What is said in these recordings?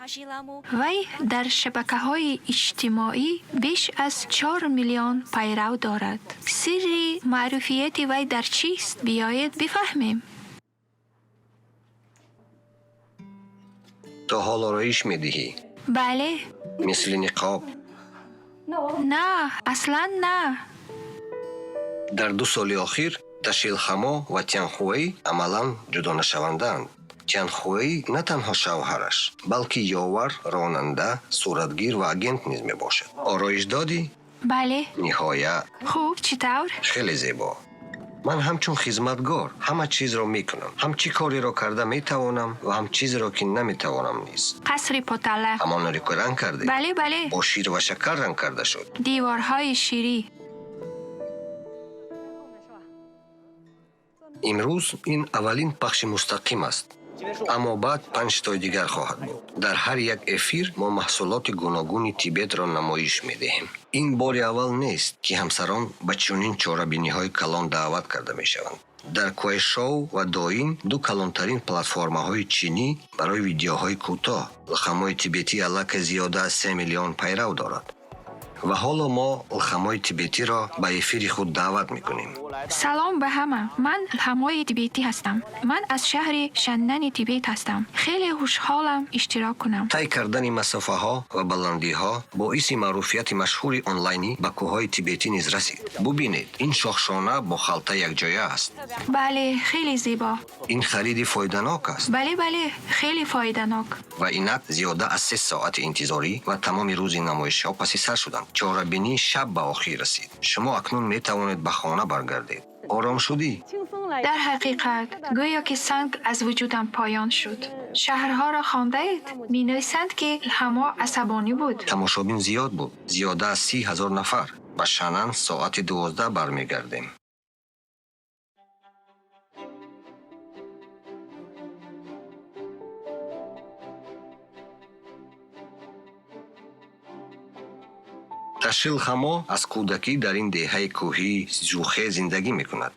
Вай дар шабакаҳои иҷтимоӣ беш аз 4 миллион пайрав дорад. Сирри маъруфияти вай дар чист? Биёед, бифаҳмем. То ҳол ороиш медиҳӣ? Бале. Мисли ниқоб? На, аслан на. Дар 2 соли охир Ташилхамо ва Тянхуэй амалан ҷудонашавандаанд. Тянхуэй на танҳо шавҳараш, балки ёвар, ронанда, суратгир ва агент низ мебошад. Ороиш додӣ? Бале. Ниҳоят. Хуб, чӣ тавр? Хеле зебо. Ман ҳамчун хизматгор ҳама чизро мекунам, ҳам чӣ кореро карда метавонам ва ҳам чизеро, ки наметавонам низ. Қасри Потала. Ҳамонро ки ранг кардед? Бале. Бо шир ва шакар ранг карда шуд. Деворҳои ширӣ. Имрӯз ин аввалин пахши мустақим аст, аммо баъд панҷтои дигар хоҳад буд. Дар ҳар як эфир мо маҳсулоти гуногуни Тибетро намоиш медиҳем. Ин бори аввал нест, ки ҳамсарон ба чунин чорабиниҳои калон даъват карда мешаванд. Дар Куайшоу ва Доин, ду калонтарин платформаҳои чинӣ барои видеоҳои кӯтоҳ, лхамои тибетӣ аллакай зиёда аз 3 миллион пайрав дорад. Ва ҳоло мо лхамои тибетиро ба эфири худ даъват мекунем. Салом ба ҳама. Ман Лҳамои тибетӣ ҳастам. Ман аз шаҳри Шаннани Тибет ҳастам. Хеле хушҳолам иштирок кунам. Тай кардани масофаҳо ва баландиҳо боиси маъруфияти машҳури онлайнӣ ба кӯҳҳои тибетӣ низ расид. Бубинед, ин шохшона бо халта якҷоя аст. Бале, хеле зебо. Ин хариди фоиданок аст. Бале, хеле фоиданок. Ва инак зиёда аз 3 соати интизорӣ ва тамоми рӯзи намоишҳо паси сар шуданд. Чорабинӣ шаб ба охир расид. Шумо акнун метавонед ба хона баргардед. Ором шудӣ? Дар ҳақиқат, гӯё ки санг аз вуҷудам поён шуд. Шарҳҳоро хондаед? Менависанд, ки Лҳамо асабонӣ буд. Тамошобин зиёд буд, зиёда аз 30 000 нафар. Ба Шанан соати 12 бармегардем. Ташил Хамо аз кӯдакӣ дар ин деҳаи кӯҳии Зюхе зиндагӣ мекунад.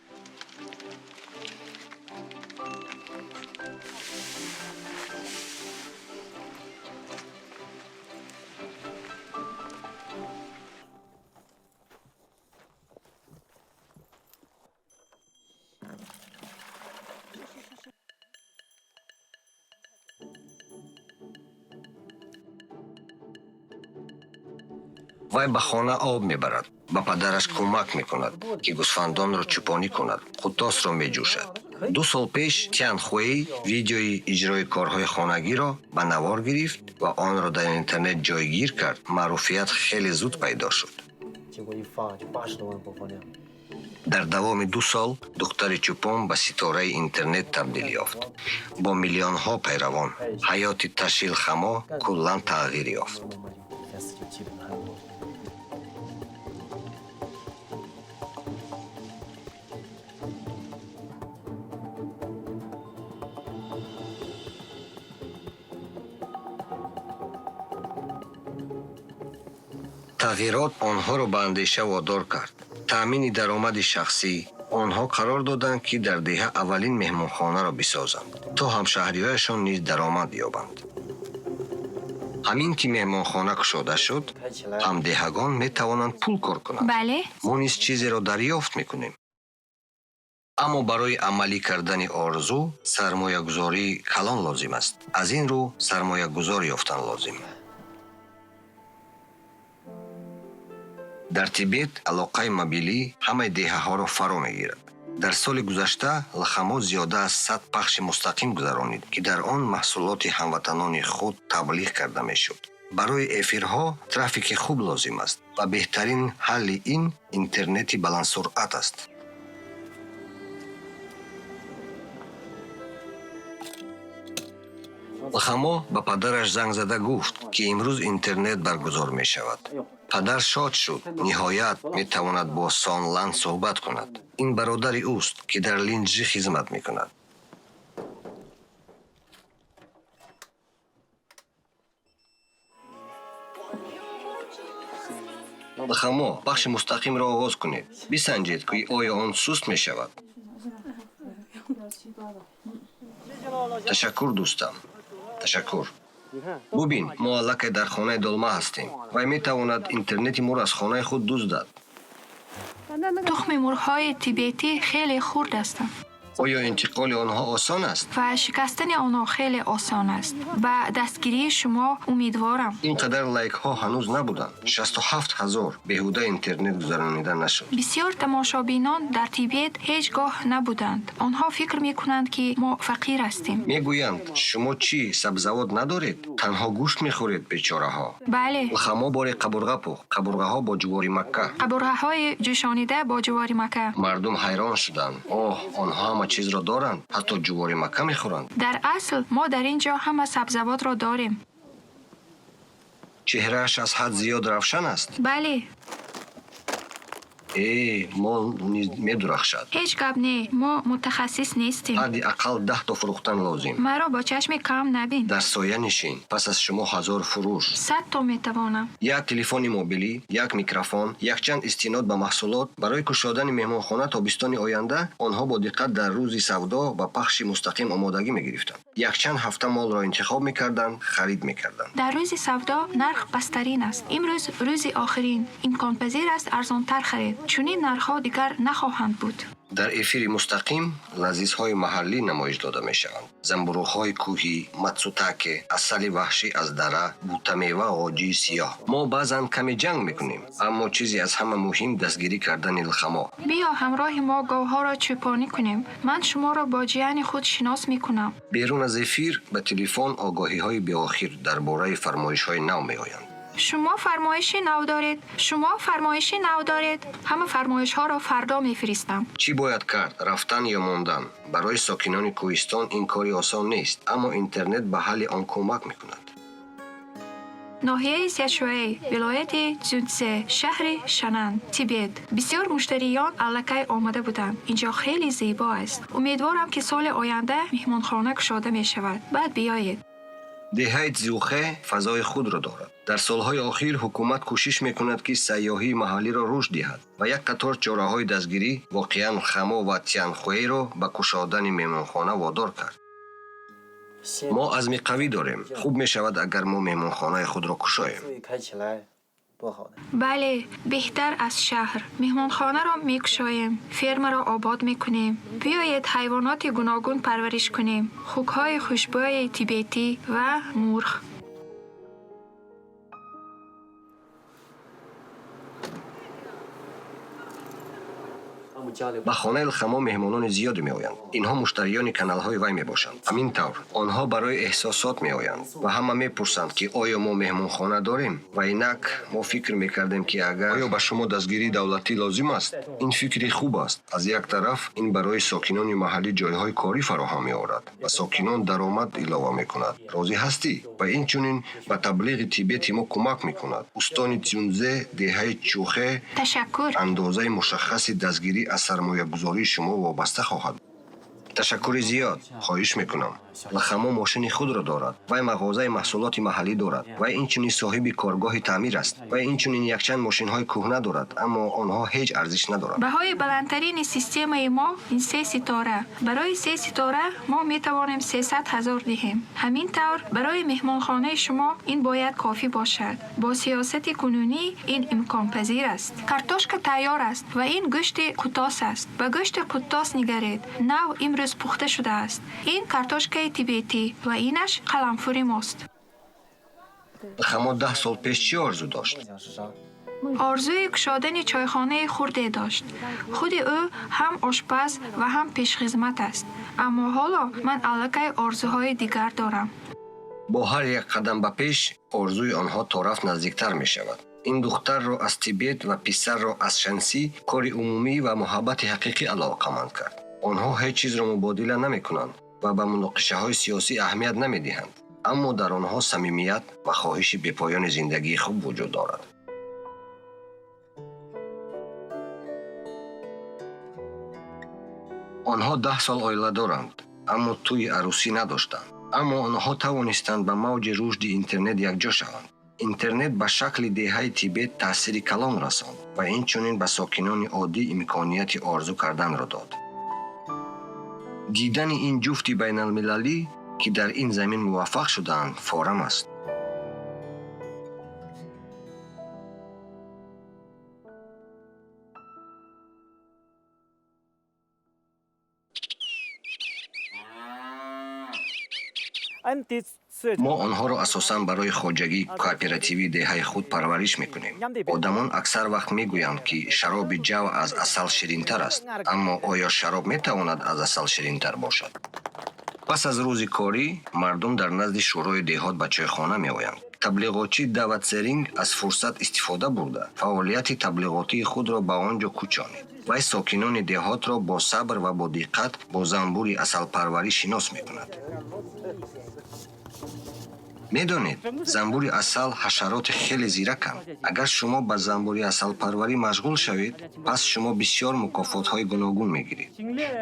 Вай ба хона об мебарад, ба падараш кӯмак мекунад, ки гӯсфандонро чӯпонӣ кунад, қуттосро меҷӯшад. 2 сол пеш Тян Хуэй видеои иҷрои корҳои хонагиро ба навор гирифт ва онро дар интернет ҷойгир кард. Маъруфият хеле зуд пайдо шуд. 结果一发就80多万播放量。 Дар давоми 2 сол духтари чӯпон ба ситораи интернет табдил ёфт бо миллионҳо пайравон. Ҳаёти Ташил Хамо куллан тағйир ёфт. 慢慢就开始就基本上。 Тағйирот онҳоро ба андеша водор кард. Таъмини даромади шахсӣ. Онҳо қарор доданд, ки дар деҳа аввалин меҳмонхонаро бисозанд, то ҳамшаҳриҳояшон низ даромад ёбанд. Ҳамин ки меҳмонхона кушода шуд, ҳамдеҳагон метавонанд пул кор кунанд. Бале. Мо низ чизеро дарёфт мекунем. Аммо барои амалӣ кардани орзу сармоягузории калон лозим аст. Аз ин рӯ сармоягузор ёфтан лозим. Дар Тибет алоқаи мобилӣ ҳамаи деҳаҳоро фаро мегирад. Дар соли гузашта Лхамо зиёда аз 100 пахши мустақим гузаронид, ки дар он маҳсулоти ҳамватанони худ таблиғ карда мешуд. Барои эфирҳо трафики хуб лозим аст ва беҳтарин ҳалли ин интернети баландсуръат аст. Лхамо ба падараш занг зада гуфт, ки имрӯз интернет баргузор мешавад. Падар шод шуд, ниҳоят метавонад бо Сонлан суҳбат кунад. Ин бародари ӯст, ки дар Линҷи хизмат мекунад. Лхамо, пахши мустақимро оғоз кунед. Бисанҷед, ки оё он суст мешавад. Ташаккур, дӯстам, ташаккур. Бубин, мо аллакай дар хонаи долма ҳастем. Вай метавонад интернети моро аз хонаи худ дуздад. Тухми мурғҳои тибетӣ хеле хурд ҳастанд. Оё интиқоли онҳо осон аст? Ва шикастани онҳо хеле осон аст. Ба дастгирии шумо умедворам. Ин қадар лайкҳо ҳанӯз набуданд. 67 ҳазор. Беҳуда интернет гузаронида нашуд. Бисёр тамошобинон дар Тибет ҳеҷ гоҳ набуданд. Онҳо фикр мекунанд, ки мо фақир ҳастем. Мегӯянд, шумо чӣ, сабзавот надоред? Танҳо гӯшт мехӯред, бечораҳо. Бале. Лхамо боре қабурға пухт. Қабурғаҳо бо ҷувори макка. Қабурғаҳои ҷӯшонида бо ҷувори макка. Мардум ҳайрон шуданд. Оҳ, онҳо ҳама чизро доранд, ҳатто ҷувори макка мехӯранд. Дар асл мо дар ин ҷо ҳама сабзавотро дорем. Чеҳрааш аз ҳад зиёд равшан аст? Бале. Э, мол низ медурахшад. Ҳеҷ гап не, мо мутахассис нестем. Ҳадди ақал 10 то фурӯхтан лозим. Маро бо чашми кам набин. Дар соя нишин. Пас аз шумо 1000 фурӯш. 100 то метавонам. Як телефони мобилӣ, як микрофон, якчанд истинод ба маҳсулот. Барои кушодани меҳмонхона тобистони оянда онҳо бо диққат дар рӯзи савдо ба пахши мустақим омодагӣ мегирифтанд. Якчанд ҳафта молро интихоб мекарданд, харид мекарданд. Дар рӯзи савдо нарх пасттарин аст. Имрӯз рӯзи охирин. Имконпазир аст арзонтар харед. Чунин нархҳо дигар нахоҳанд буд. Дар эфири мустақим лазизҳои маҳаллӣ намоиш дода мешаванд. Замбуруғҳои кӯҳӣ, матсутаке, асали ваҳшӣ аз дара, бутамева, ғоҷии сиёҳ. Мо баъзан каме ҷанг мекунем, аммо чизе аз ҳама муҳим дастгирӣ кардани лхамо. Биё ҳамроҳи мо говҳоро чӯпонӣ кунем. Ман шуморо бо ҷияни худ шинос мекунам. Берун аз эфир ба телефон огоҳиҳои беохир дар бораи фармоишҳои нав меоянд. Шумо фармоиши нав доред. Шумо фармоиши нав доред. Ҳама фармоишҳоро фардо мефиристам. Чӣ бояд кард? Рафтан ё мондан? Барои сокинони кӯҳистон ин кори осон нест, аммо интернет ба ҳалли он кӯмак мекунад. Ноҳияи Сяшуэй, вилояти Цзюнцзе, шаҳри Шанан, Тибет. Бисёр муштариён аллакай омада буданд. Инҷо хеле зебо аст. Умедворам, ки соли оянда меҳмонхона кушода мешавад. Баъд биёед. Деҳаи Цзюхэ фазои худро дорад. Дар солҳои охир ҳукумат кӯшиш мекунад, ки сайёҳии маҳаллиро рушд диҳад ва як қатор чораҳои дастгирӣ воқеан Хамо ва Тянхуэйро ба кушодани меҳмонхона водор кард. Мо азми қавӣ дорем. Хуб мешавад, агар мо меҳмонхонаи худро кушоем. Бале, беҳтар аз шаҳр. Меҳмонхонаро мекушоем, фермаро обод мекунем. Биёед ҳайвоноти гуногун парвариш кунем. Хукҳои хушбӯи тибетӣ ва мурғ. Ба хонаи Лхамо меҳмонони зиёде меоянд. Инҳо муштариёни каналҳои вай мебошанд. Ҳамин тавр, онҳо барои эҳсосот меоянд ва ҳама мепурсанд, ки оё мо меҳмонхона дорем? Ва инак мо фикр мекардем, ки агар оё ба шумо дастгирии давлатӣ лозим аст? Ин фикри хуб аст. Аз як тараф, ин барои сокинони маҳаллӣ ҷойҳои корӣ фароҳам меорад ва сокинон даромад илова мекунад. Розӣ ҳастӣ? Ва инчунин ба таблиғи Тибети мо кӯмак мекунад. Устони Цюнзе, деҳаи Чухе, Ташаккур. андозаи мушаххаси дастгирӣ аз сармоягузории шумо вобаста хоҳад. Ташаккури зиёд. Хоҳиш мекунам. Лхамо мошини худро дорад. Вай мағозаи маҳсулоти маҳаллӣ дорад. Вай инчунин соҳиби коргоҳи таъмир аст. Вай инчунин якчанд мошинҳои кӯҳна дорад, аммо онҳо ҳеҷ арзиш надоранд. Баҳои баландтарини системаи мо ин се ситора. Барои се ситора мо метавонем 300 ҳазор диҳем. Ҳамин тавр барои меҳмонхонаи шумо ин бояд кофӣ бошад. Бо сиёсати кунунӣ ин имконпазир аст. Картошка тайёр аст ва ин гӯшти қутос аст. Ба гӯшти қутос нигаред. Нав имрӯз пухта шудааст. Ин картошкаи тибетӣ ва инаш қаламфури мост. Лхамо 10 сол пеш чӣ орзу дошт? Орзуи кушодани чойхонаи хурде дошт. Худи ӯ ҳам ошпаз ва ҳам пешхизмат аст. Аммо ҳоло ман аллакай орзуҳои дигар дорам. Бо ҳар як қадам ба пеш орзуи онҳо торафт наздиктар мешавад. Ин духтарро аз Тибет ва писарро аз Шансӣ кори умумӣ ва муҳаббати ҳақиқӣ алоқаманд кард. Онҳо ҳеҷ чизро мубодила намекунанд ва ба муноқишаҳои сиёсӣ аҳамият намедиҳанд, аммо дар онҳо самимият ва хоҳиши бепоёни зиндагии хуб вуҷуд дорад. Онҳо 10 сол оила доранд, аммо тӯи арӯсӣ надоштанд. Аммо онҳо тавонистанд ба мавҷи рушди интернет якҷо шаванд. Интернет ба шакли деҳаи Тибет таъсири калон расонд ва инчунин ба сокинони оддӣ имконияти орзу карданро дод. Дидани ин ҷуфти байналмилалӣ ки дар ин замин муваффақ шудаанд, форам аст. Мо онҳоро асосан барои хоҷагии кооперативии деҳаи худ парвариш мекунем. Одамон аксар вақт мегӯянд, ки шароби ҷав аз асал ширинтар аст, аммо оё шароб метавонад аз асал ширинтар бошад? Пас аз рӯзи корӣ мардум дар назди шӯрои деҳот ба чойхона меоянд. Таблиғотчӣ Дава Церинг аз фурсат истифода бурда, фаъолияти таблиғотии худро ба он ҷо кӯчонид. Вай сокинони деҳотро бо сабр ва бо диққат бо занбури асалпарварӣ шинос мекунад. Медонед, занбури асал ҳашароти хеле зираканд. Агар шумо ба занбури асалпарварӣ машғул шавед, пас шумо бисёр мукофотҳои гуногун мегиред.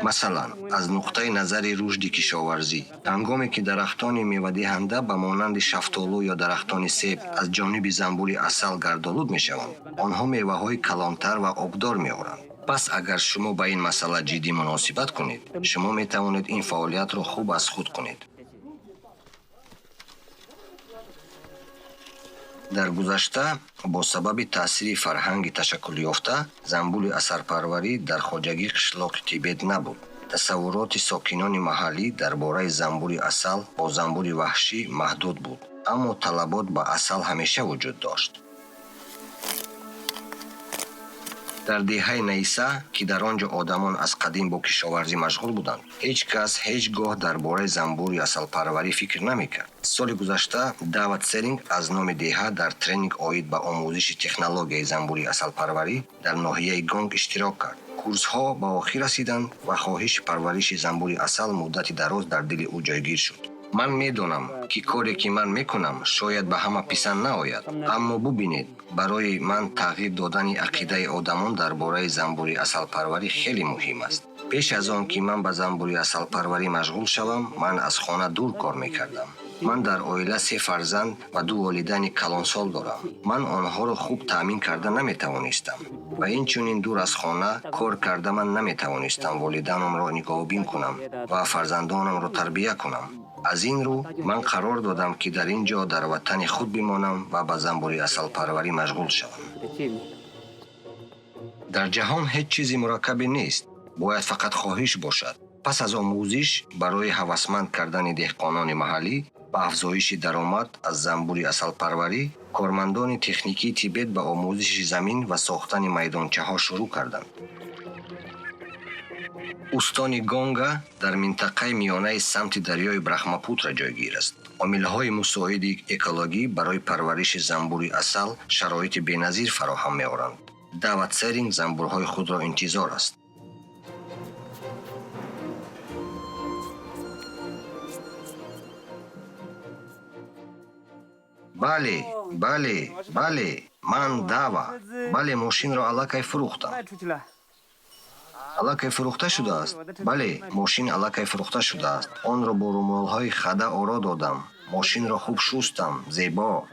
Масалан, аз нуқтаи назари рушди кишоварзӣ, ҳангоме ки дарахтони мевадиҳанда ба монанди шафтолу ё дарахтони себ аз ҷониби занбури асал гардолуд мешаванд, онҳо меваҳои калонтар ва обдор меоранд. Пас агар шумо ба ин масъала ҷиддӣ муносибат кунед, шумо метавонед ин фаъолиятро хуб аз худ кунед. Дар гузашта бо сабаби таъсири фарҳанги ташаккулёфта занбури асарпарварӣ дар хоҷагии қишлоқи Тибет набуд. Тасаввуроти сокинони маҳаллӣ дар бораи занбури асал бо занбури ваҳшӣ маҳдуд буд, аммо талабот ба асал ҳамеша вуҷуд дошт. Дар деҳаи Наиса, ки дар он ҷо одамон аз қадим бо кишоварзӣ машғул буданд, ҳеҷ кас ҳеҷ гоҳ дар бораи занбури асалпарварӣ фикр намекард. Соли гузашта Дава Церинг аз номи деҳа дар тренинг оид ба омӯзиши технологияи занбури асалпарварӣ дар ноҳияи Гонг иштирок кард. Курсҳо ба охир расиданд ва хоҳиши парвариши занбури асал муддати дароз дар дили ӯ ҷойгир шуд. Ман медонам, ки коре ки ман мекунам, шояд ба ҳама писанд наояд, аммо бубинед, барои ман тағйир додани ақидаи одамон дар бораи занбури асалпарварӣ хеле муҳим аст. Пеш аз он ки ман ба занбури асалпарварӣ машғул шавам, ман аз хона дур кор мекардам. Ман дар оила се фарзанд ва ду волидайни калонсол дорам. Ман онҳоро хуб таъмин карда наметавонистам ва инчунин дур аз хона кор карда ман наметавонистам волидайнамро нигоҳубин кунам ва фарзандонамро тарбия кунам. Аз ин рӯ ман қарор додам, ки дар ин ҷо дар ватани худ бимонам ва ба занбури асалпарварӣ машғул шавам. Дар ҷаҳон ҳеҷ чизи мураккабе нест, бояд фақат хоҳиш бошад. Пас аз омӯзиш барои ҳавасманд кардани деҳқонони маҳаллӣ ба афзоиши даромад аз занбури асалпарварӣ, кормандони техникии Тибет ба омӯзиши замин ва сохтани майдончаҳо шурӯъ карданд. Устони Гонга дар минтақаи миёнаи самти дарёи Брахмапутра ҷойгир аст. Омилҳои мусоиди экологӣ барои парвариши занбури асал шароити беназир фароҳам меоранд. Дава Церинг занбурҳои худро интизор аст. Бале, бале, бале, ман Дава. Бале, мошинро аллакай фурӯхтам. Аллакай фурӯхта шудааст? Бале, мошин аллакай фурӯхта шудааст. Онро бо румолҳои хада оро додам. Мошинро хуб шустам. Зебо.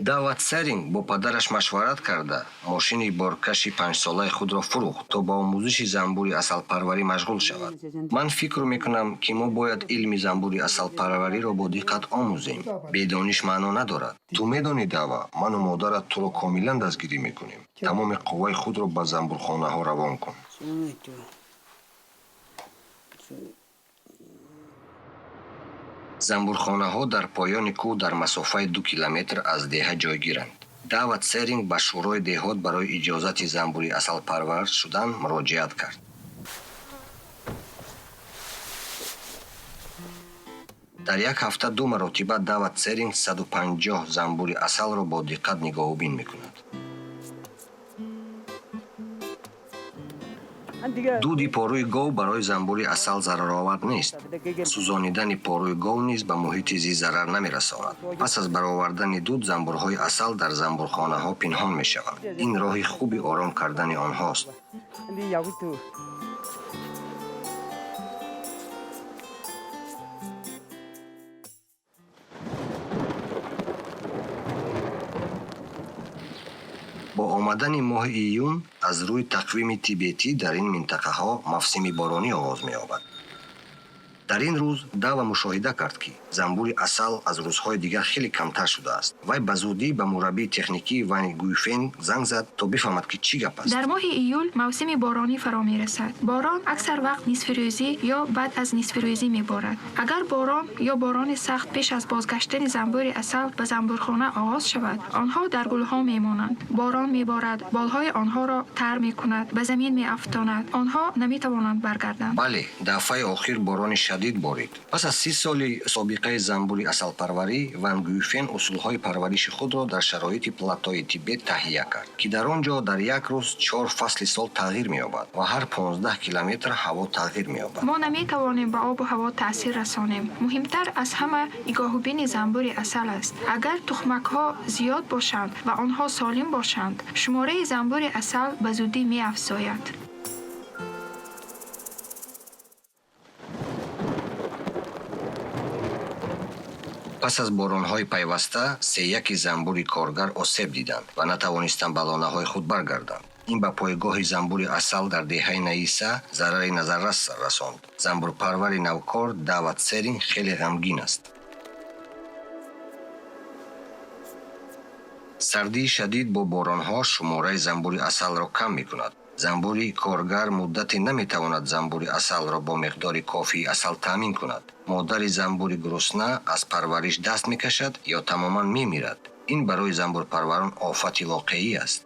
Дава Церинг бо падараш машварат карда, мошини боркаши панҷсолаи худро фурӯхт, то ба омӯзиши занбури асалпарварӣ машғул шавад. Ман фикр мекунам, ки мо бояд илми занбури асалпарвариро бо диққат омӯзем. Бедониш маъно надорад. Ту медонӣ, Дава, ману модарат туро комилан дастгирӣ мекунем. Тамоми қувваи худро ба занбурхонаҳо равон кун. Занбурхонаҳо дар поёни кӯҳ дар масофаи 2 километр аз деҳа ҷойгиранд. Дава Церинг ба шӯрои деҳот барои иҷозати занбури асалпарвар шудан муроҷиат кард. Дар як ҳафта ду маротиба Дава Церинг 150 занбури асалро бо диққат нигоҳубин мекунад. Дуди порӯи гов барои занбури асал зараровар нест. Сӯзонидани порӯи гов низ ба муҳити зист зарар намерасонад. Пас аз баровардани дуд занбурҳои асал дар занбурхонаҳо пинҳон мешаванд. Ин роҳи хуби ором кардани онҳост. Бо омадани моҳи июн Аз рӯи тақвими тибетӣ дар ин минтақаҳо мавсими боронӣ оғоз меёбад. Дар ин рӯз Дава мушоҳида кард, ки занбури асал аз рӯзҳои дигар хеле камтар шудааст. Вай ба зудӣ ба мураббии техникӣ Ван Гуйфен занг зад, то бифаҳмад, ки чӣ гап аст. Дар моҳи июл мавсими боронӣ фаро мерасад. Борон аксар вақт нисфирӯзӣ ё баъд аз нисфирӯзӣ меборад. Агар борон ё борони сахт пеш аз бозгаштани занбури асал ба занбурхона оғоз шавад, онҳо дар гулҳо мемонанд. Борон меборад, болҳои онҳоро тар мекунад, ба замин меафтонад. Онҳо наметавонанд баргарданд. Бале, дафъаи охир борони шадид борид. Пас аз 30 соли собиқаи занбури асалпарварӣ, Ван Гуйфен усулҳои парвариши худро дар шароити платои Тибет таҳия кард, ки дар он ҷо дар як рӯз 4 фасли сол тағйир меёбад ва ҳар 15 километр ҳаво тағйир меёбад. Мо наметавонем ба обу ҳаво таъсир расонем. Муҳимтар аз ҳама нигоҳубини занбури асал аст. Агар тухмакҳо зиёд бошанд ва онҳо солим бошанд, шумораи занбури асал ба зудӣ меафзояд. Пас аз боронҳои пайваста сеяки занбури коргар осеб диданд ва натавонистанд ба лонаҳои худ баргарданд. Ин ба пойгоҳи занбури асал дар деҳаи Наиса зарари назаррас расонд. Занбурпарвари навкор Дава Церинг хеле ғамгин аст. Сардии шадид бо боронҳо шумораи занбури асалро кам мекунад. Занбури коргар муддате наметавонад занбури асалро бо миқдори кофии асал таъмин кунад. Модари занбури гурусна аз парвариш даст мекашад ё тамоман мемирад. Ин барои занбурпарварон офати воқеӣ аст.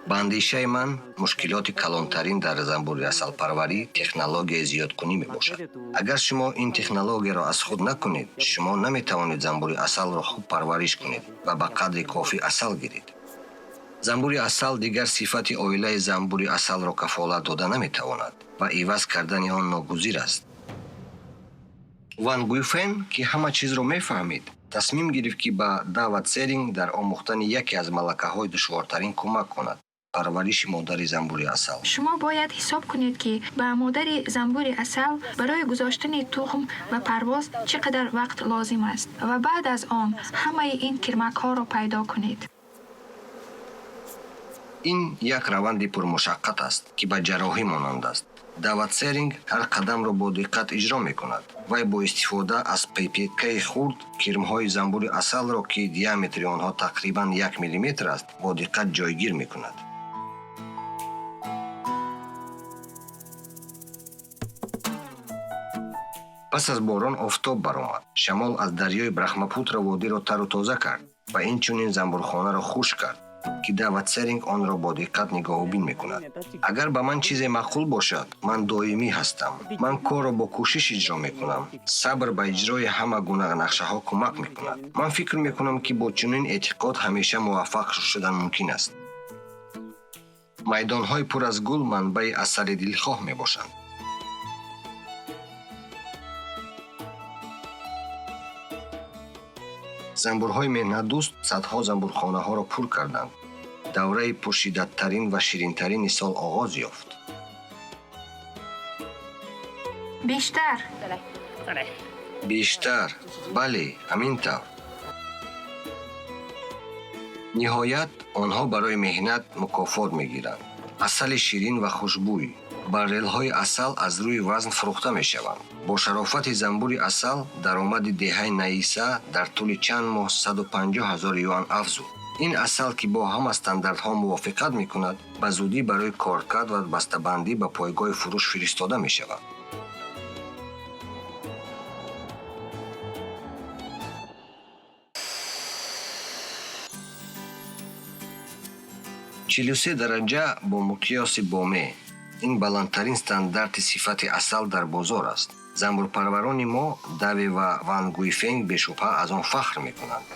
Ба андешаи ман, мушкилоти калонтарин дар занбури асалпарварӣ технологияи зиёдкунӣ мебошад. Агар шумо ин технологияро аз худ накунед, шумо наметавонед занбури асалро хуб парвариш кунед ва ба қадри кофӣ асал гиред. Занбури асал дигар сифати оилаи занбури асалро кафолат дода наметавонад ва иваз кардани он ногузир аст. Ван Гуйфен, ки ҳама чизро мефаҳмид, тасмим гирифт, ки ба Дава Церинг дар омӯхтани яке аз малакаҳои душвортарин кӯмак кунад: парвариши модари занбури асал. Шумо бояд ҳисоб кунед, ки ба модари занбури асал барои гузоштани тухм ва парвоз чӣ қадар вақт лозим аст ва баъд аз он ҳамаи ин кирмакҳоро пайдо кунед. Ин як раванди пурмушаққат аст, ки ба ҷарроҳӣ монанд аст. Дава Церинг ҳар қадамро бо диққат иҷро мекунад. Вай бо истифода аз пипеткаи хурд кирмҳои занбури асалро, ки диаметри онҳо тақрибан 1 миллиметр аст, бо диққат ҷойгир мекунад. Пас аз борон офтоб баромад. Шамол аз дарёи Брахмапутра водиро тару тоза кард ва инчунин занбурхонаро хушк кард, ки Дава Церинг онро бо диққат нигоҳубин мекунад. Агар ба ман чизе маъқул бошад, ман доимӣ ҳастам. Ман корро бо кӯшиш иҷро мекунам. Сабр ба иҷрои ҳама гуна нақшаҳо кӯмак мекунад. Ман фикр мекунам, ки бо чунин эътиқод ҳамеша муваффақ шудан мумкин аст. Майдонҳои пур аз гул манбаи асали дилхоҳ мебошанд. Занбурҳои меҳнатдӯст садҳо занбурхонаҳоро пур карданд. Давраи пуршиддаттарин ва ширинтарини сол оғоз ёфт. Бештар. Бештар. Бале, ҳамин тавр. Ниҳоят, онҳо барои меҳнат мукофот мегиранд. Асали ширин ва хушбӯй. Баррелҳои асал аз рӯи вазн фурӯхта мешаванд. Бо шарофати занбури асал даромади деҳаи Наиса дар тӯли чанд моҳ 150 000 юан афзуд. Ин асал, ки бо ҳама стандартҳо мувофиқат мекунад, ба зудӣ барои коркард ва бастабандӣ ба пойгоҳи фурӯш фиристода мешавад. 43 дараҷа бо муқёси боме. Ин баландтарин стандарти сифати асал дар бозор аст. Занбурпарварони мо Даве ва Ван Гуйфенг бешубҳа аз он фахр мекунанд.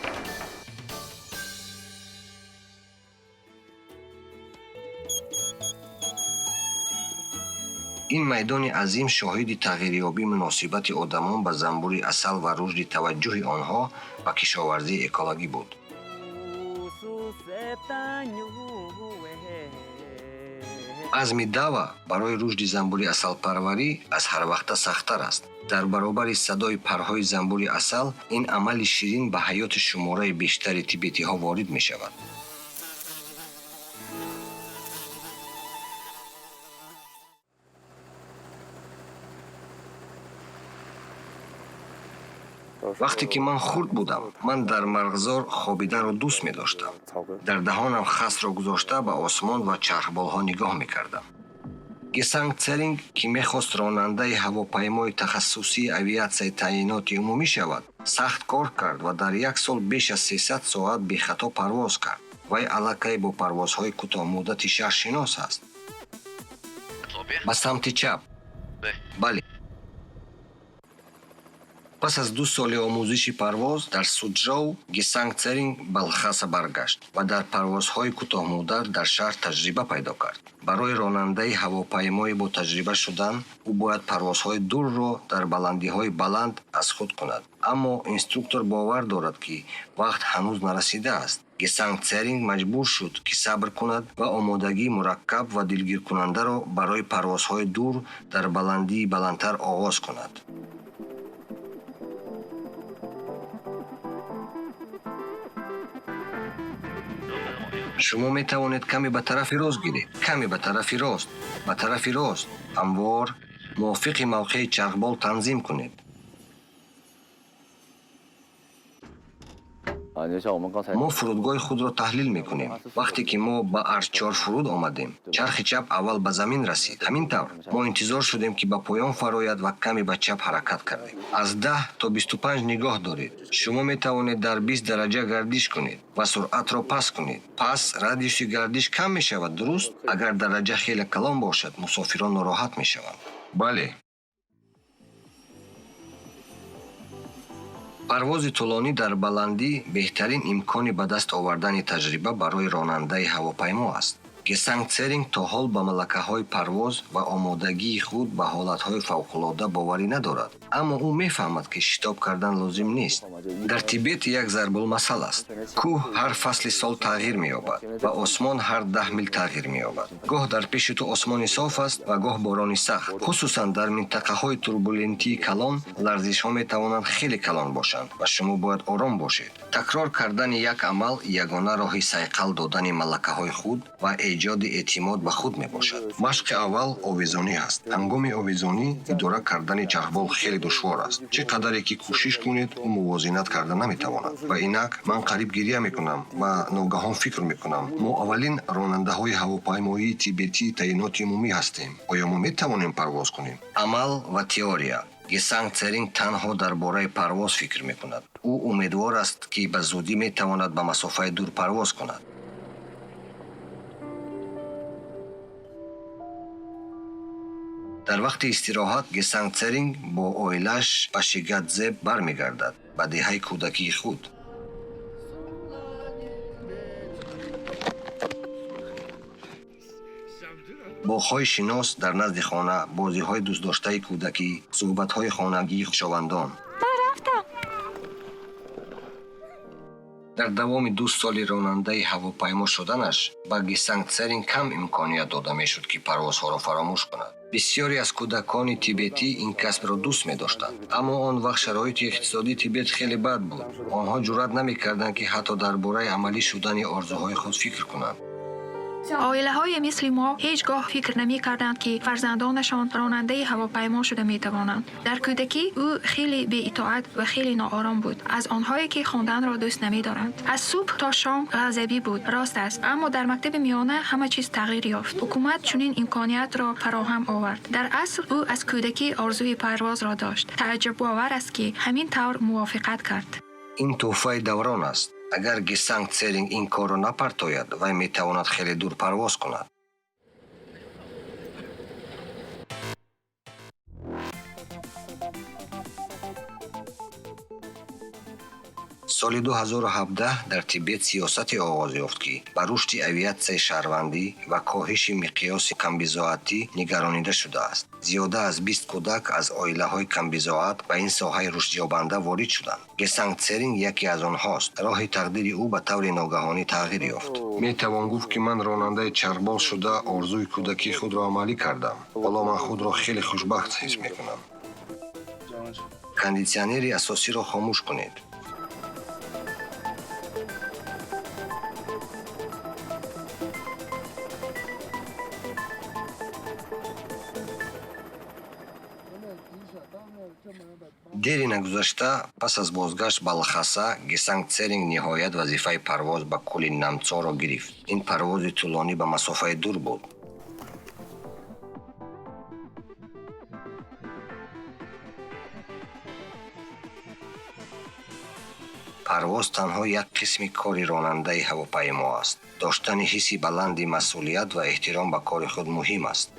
Ин майдони азим шоҳиди тағйирёбии муносибати одамон ба занбури асал ва рушди таваҷҷӯҳи онҳо ба кишоварзии экологӣ буд. Азми Дава барои рушди занбури асалпарварӣ аз ҳарвақта сахттар аст. Дар баробари садои парҳои занбури асал, ин амали ширин ба ҳаёти шумораи бештари тибетиҳо ворид мешавад. Вақте ки ман хурд будам, ман дар марғзор хобиданро дӯст медоштам. Дар даҳонам хасро гузошта ба осмон ва чархболҳо нигоҳ мекардам. Гесанг Церинг, ки мехост ронандаи ҳавопаймои тахассусии авиатсияи таъиноти умумӣ шавад, сахт кор кард ва дар як сол беш аз 300 соат бехато парвоз кард. Вай аллакай бо парвозҳои кӯтоҳмуддати шаҳр шинос аст. Ба самти чап. Бале. Пас аз 2 соли омӯзиши парвоз дар Суҷоу, Гесанг Церинг ба Лхаса баргашт ва дар парвозҳои кӯтоҳмуддат дар шаҳр таҷриба пайдо кард. Барои ронандаи ҳавопаймои бо таҷриба шудан, ӯ бояд парвозҳои дурро дар баландиҳои баланд аз худ кунад. Аммо инструктор бовар дорад, ки вақт ҳанӯз нарасидааст. Гесанг Церинг маҷбур шуд, ки сабр кунад ва омодагии мураккаб ва дилгиркунандаро барои парвозҳои дур дар баландии баландтар оғоз кунад. Шумо метавонед каме ба тарафи рост гиред, каме ба тарафи рост, ба тарафи рост, ҳамвор, мувофиқи мавқеи чархбол танзим кунед. Мо фурудгоҳи худро таҳлил мекунем. Вақте ки мо ба Ар4 фуруд омадем, чархи чап аввал ба замин расид. Ҳамин тавр, мо интизор шудем, ки ба поён фарояд ва каме ба чап ҳаракат кардем. Аз 10 то 25 нигоҳ доред. Шумо метавонед дар 20 дараҷа гардиш кунед ва суръатро паст кунед. Пас радиуси гардиш кам мешавад, дуруст? Агар дараҷа хеле калон бошад, мусофирон нороҳат мешаванд. Бале. Парвози тӯлонӣ дар баландӣ беҳтарин имкони ба даст овардани таҷриба барои ронандаи ҳавопаймо аст. Гесанг Церинг то ҳол ба малакаҳои парвоз ва омодагии худ ба ҳолатҳои фавқулодда боварӣ надорад, аммо ӯ мефаҳмад, ки шитоб кардан лозим нест. Дар Тибет як зарбулмасал аст. Кӯҳ ҳар фасли сол тағйир меёбад ва осмон ҳар 10 мил тағйир меёбад. Гоҳ дар пеши ту осмони соф аст ва гоҳ борони сахт. Хусусан дар минтақаҳои турбулентии калон ларзишҳо метавонанд хеле калон бошанд ва шумо бояд ором бошед. Такрор кардани як амал ягона роҳи сайқал додани малакаҳои худ ва эҷоди эътимод ба худ мебошад. Машқи аввал овезонӣ аст. Ҳангоми овезонӣ идора кардани чархбол хеле душвор аст. Чӣ қадаре ки кӯшиш кунед, ӯ мувозинат карда наметавонад. Ва инак ман қариб гиря мекунам ва ногаҳон фикр мекунам. Мо аввалин ронандаҳои ҳавопаймоии тибетии таъиноти умумӣ ҳастем. Оё мо метавонем парвоз кунем? Амал ва теория. Гесанг Церинг танҳо дар бораи парвоз фикр мекунад. Ӯ умедвор аст, ки ба зудӣ метавонад ба масофаи дур парвоз кунад. Дар вақти истироҳат Гесанг Церинг бо оилааш ба Шигадзе бармегардад, ба деҳаи кӯдакии худ. Боғҳои шинос дар назди хона, бозиҳои дӯстдоштаи кӯдакӣ, суҳбатҳои хонагии хушовандон. Ман рафтам. Дар давоми 2 соли ронандаи ҳавопаймо шуданаш ба Гесанг Церинг кам имконият дода мешуд, ки парвозҳоро фаромӯш кунад. Бисёре аз кӯдакони тибетӣ ин касбро дӯст медоштанд, аммо он вақт шароити иқтисодии Тибет хеле бад буд. Онҳо ҷуръат намекарданд, ки ҳатто дар бораи амалӣ шудани орзуҳои худ фикр кунанд. Оилаҳои мисли мо ҳеҷ гоҳ фикр намекарданд, ки фарзандонашон ронандаи ҳавопаймо шуда метавонанд. Дар кӯдакӣ ӯ хеле беитоат ва хеле ноором буд, аз онҳое ки хонданро дӯст намедоранд. Аз субҳ то шом ғазабӣ буд, рост аст, аммо дар мактаби миёна ҳама чиз тағйир ёфт. Ҳукумат чунин имкониятро фароҳам овард. Дар асл ӯ аз кӯдакӣ орзуи парвозро дошт. Тааҷҷубовар аст, ки ҳамин тавр мувофиқат кард. Ин тӯҳфаи даврон аст. Агар Гесанг Церинг ин корро напартояд, вай метавонад хеле дур парвоз кунад. Соли 2017 дар Тибет сиёсате оғоз ёфт, ки ба рушди авиатсияи шаҳрвандӣ ва коҳиши миқёси камбизоатӣ нигаронида шудааст. Зиёда аз 20 кӯдак аз оилаҳои камбизоат ба ин соҳаи рушдёбанда ворид шуданд. Гесанг Церинг яке аз онҳост. Роҳи тақдири ӯ ба таври ногаҳонӣ тағйир ёфт. Метавон гуфт, ки ман ронандаи чархбол шуда орзуи кӯдакии худро амалӣ кардам. Ҳоло ман худро хеле хушбахт ҳис мекунам. Кондитсионери асосиро хомӯш кунед. Дери нагузашта пас аз бозгашт ба Лхаса, Гесанг Церинг ниҳоят вазифаи парвоз ба кӯли Намцоро гирифт. Ин парвози тӯлонӣ ба масофаи дур буд. Парвоз танҳо як қисми кори ронандаи ҳавопаймо аст. Доштани ҳисси баланди масъулият ва эҳтиром ба кори худ муҳим аст.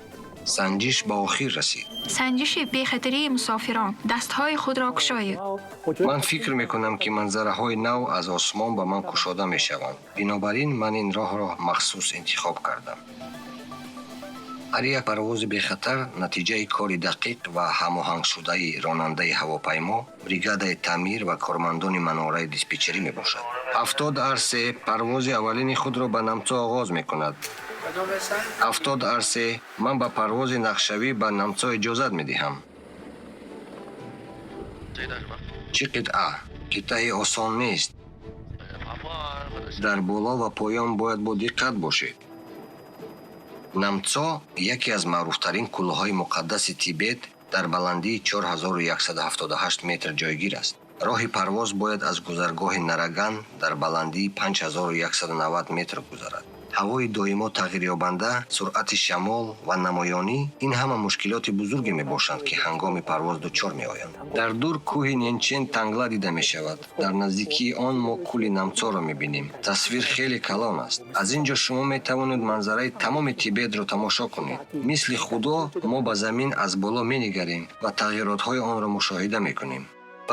Санҷиш ба охир расид. Санҷиши бехатарии мусофирон. Дастҳои худро кушоед. Ман фикр мекунам, ки манзараҳои нав аз осмон ба ман кушода мешаванд. Бинобар ин ман ин роҳро махсус интихоб кардам. Ҳар як парвози бехатар натиҷаи кори дақиқ ва ҳамоҳангшудаи ронандаи ҳавопаймо, бригадаи таъмир ва кормандони манораи диспетчерӣ мебошад. 70 RC парвози аввалини худро ба Намцо оғоз мекунад. 70 RC, ман ба парвози нақшавӣ ба Намцо иҷозат медиҳам. Чӣ қитъа? Қитъаи осон нест. Дар боло ва поён бояд бо диққат бошед. Намцо яке аз маъруфтарин кӯлҳои муқаддаси Тибет дар баландии 4178 метр ҷойгир аст. Роҳи парвоз бояд аз гузаргоҳи Нараган дар баландии 5190 метр гузарад. Ҳавои доимо тағйирёбанда, суръати шамол ва намоёнӣ ин ҳама мушкилоти бузурге мебошанд, ки ҳангоми парвоз дучор меоянд. Дар дур кӯҳи Ненчен Тангла дида мешавад. Дар наздикии он мо кӯли Намцоро мебинем. Тасвир хеле калон аст. Аз ин ҷо шумо метавонед манзараи тамоми Тибетро тамошо кунед. Мисли Худо мо ба замин аз боло менигарем ва тағйиротҳои онро мушоҳида мекунем.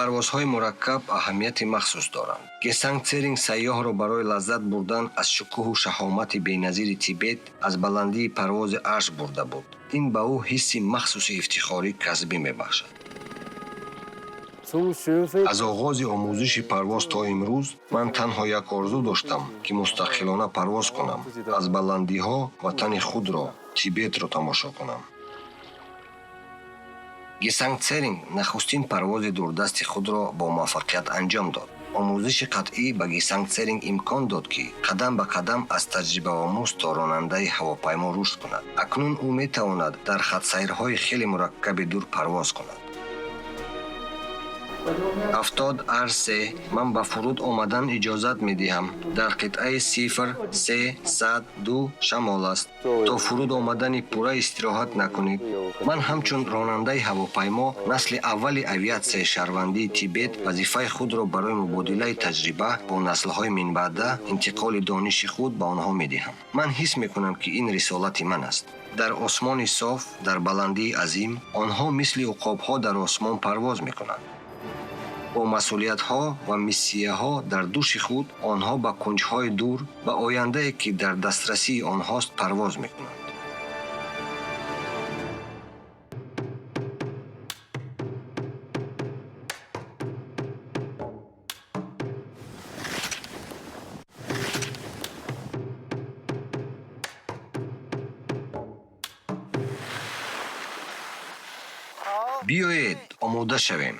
Парвозҳои мураккаб аҳамияти махсус доранд. Гесанг Церинг сайёҳро барои лаззат бурдан аз шукӯҳу шаҳомати беназири Тибет аз баландии парвози арш бурда буд. Ин ба ӯ ҳисси махсуси ифтихорӣ касбӣ мебахшад. Аз оғози омӯзиши парвоз то имрӯз ман танҳо як орзу доштам, ки мустақилона парвоз кунам, аз баландиҳо ватани худро, Тибетро тамошо кунам. Гесанг Церинг нахустин парвози дурдасти худро бо муваффақият анҷом дод. Омӯзиши қатъӣ ба Гесанг Церинг имкон дод, ки қадам ба қадам аз таҷрибаомӯз то ронандаи ҳавопаймо рушд кунад. Акнун ӯ метавонад дар хатсайрҳои хеле мураккаби дур парвоз кунад. 70 RC, ман ба фуруд омадан иҷозат медиҳам. Дар қитъаи 0 3 100 2 шамол аст. То фуруд омадани пурра истироҳат накунед. Ман ҳамчун ронандаи ҳавопаймо насли аввали авиатсияи шаҳрвандии Тибет вазифаи худро барои мубодилаи таҷриба бо наслҳои минбаъда, интиқоли дониши худ ба онҳо медиҳам. Ман ҳис мекунам, ки ин рисолати ман аст. Дар осмони соф, дар баландии азим, онҳо мисли уқобҳо дар осмон парвоз мекунанд. Бо масъулиятҳо ва миссияҳо дар дӯши худ онҳо ба кунҷҳои дур, ба ояндае, ки дар дастрасии онҳост, парвоз мекунанд. Биёед омода шавем.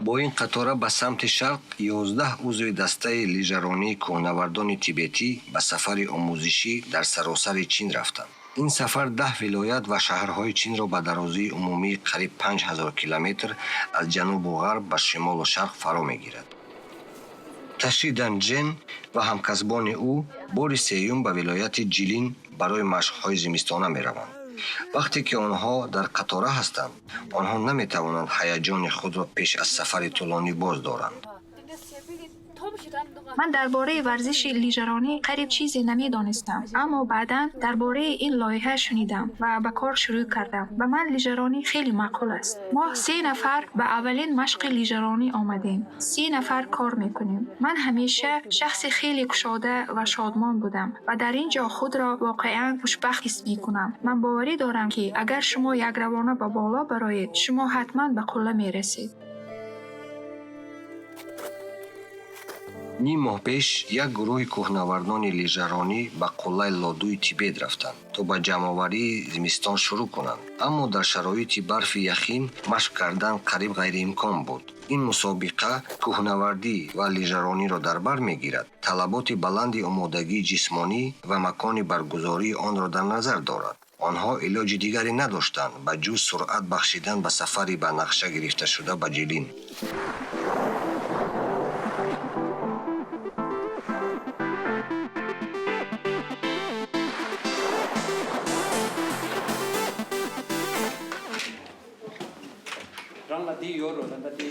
Бо ин қатора ба самти шарқ 11 узви дастаи лижаронии кӯҳнавардони тибетӣ ба сафари омӯзишӣ дар саросари Чин рафтанд. Ин сафар 10 вилоят ва шаҳрҳои Чинро ба дарозии умумии қариб 5000 километр аз ҷанубу ғарб ба шимолу шарқ фаро мегирад. Таши Данҷен ва ҳамкасбони ӯ бори сеюм ба вилояти Ҷилин барои машқҳои зимистона мераванд. Вақте ки онҳо дар қатора ҳастанд, онҳо наметавонанд ҳаяҷони худро пеш аз сафари тӯлонӣ боз доранд. Ман дар бораи варзиши лижаронӣ қариб чизе намедонистам, аммо баъдан дар бораи ин лоиҳа шунидам ва ба кор шурӯъ кардам. Ба ман лижаронӣ хеле маъқул аст. Мо 3 нафар ба аввалин машқи лижаронӣ омадем. 3 нафар кор мекунем. Ман ҳамеша шахси хеле кушода ва шодмон будам ва дар ин ҷо худро воқеан хушбахт ҳис мекунам. Ман боварӣ дорам, ки агар шумо якравона ба боло бароед, шумо ҳатман ба қулла мерасед. Ним моҳ пеш як гурӯҳи кӯҳнавардони лижаронӣ ба қуллаи Лодуи Тибет рафтанд, то ба ҷамъоварии зимистон шурӯъ кунанд. Аммо дар шароити барфи яхин машқ кардан қариб ғайриимкон буд. Ин мусобиқа кӯҳнавардӣ ва лижарониро дар бар мегирад, талаботи баланди омодагии ҷисмонӣ ва макони баргузории онро дар назар дорад. Онҳо илоҷи дигаре надоштанд ба ҷуз суръат бахшидан ба сафари ба нақша гирифташуда ба Ҷилин.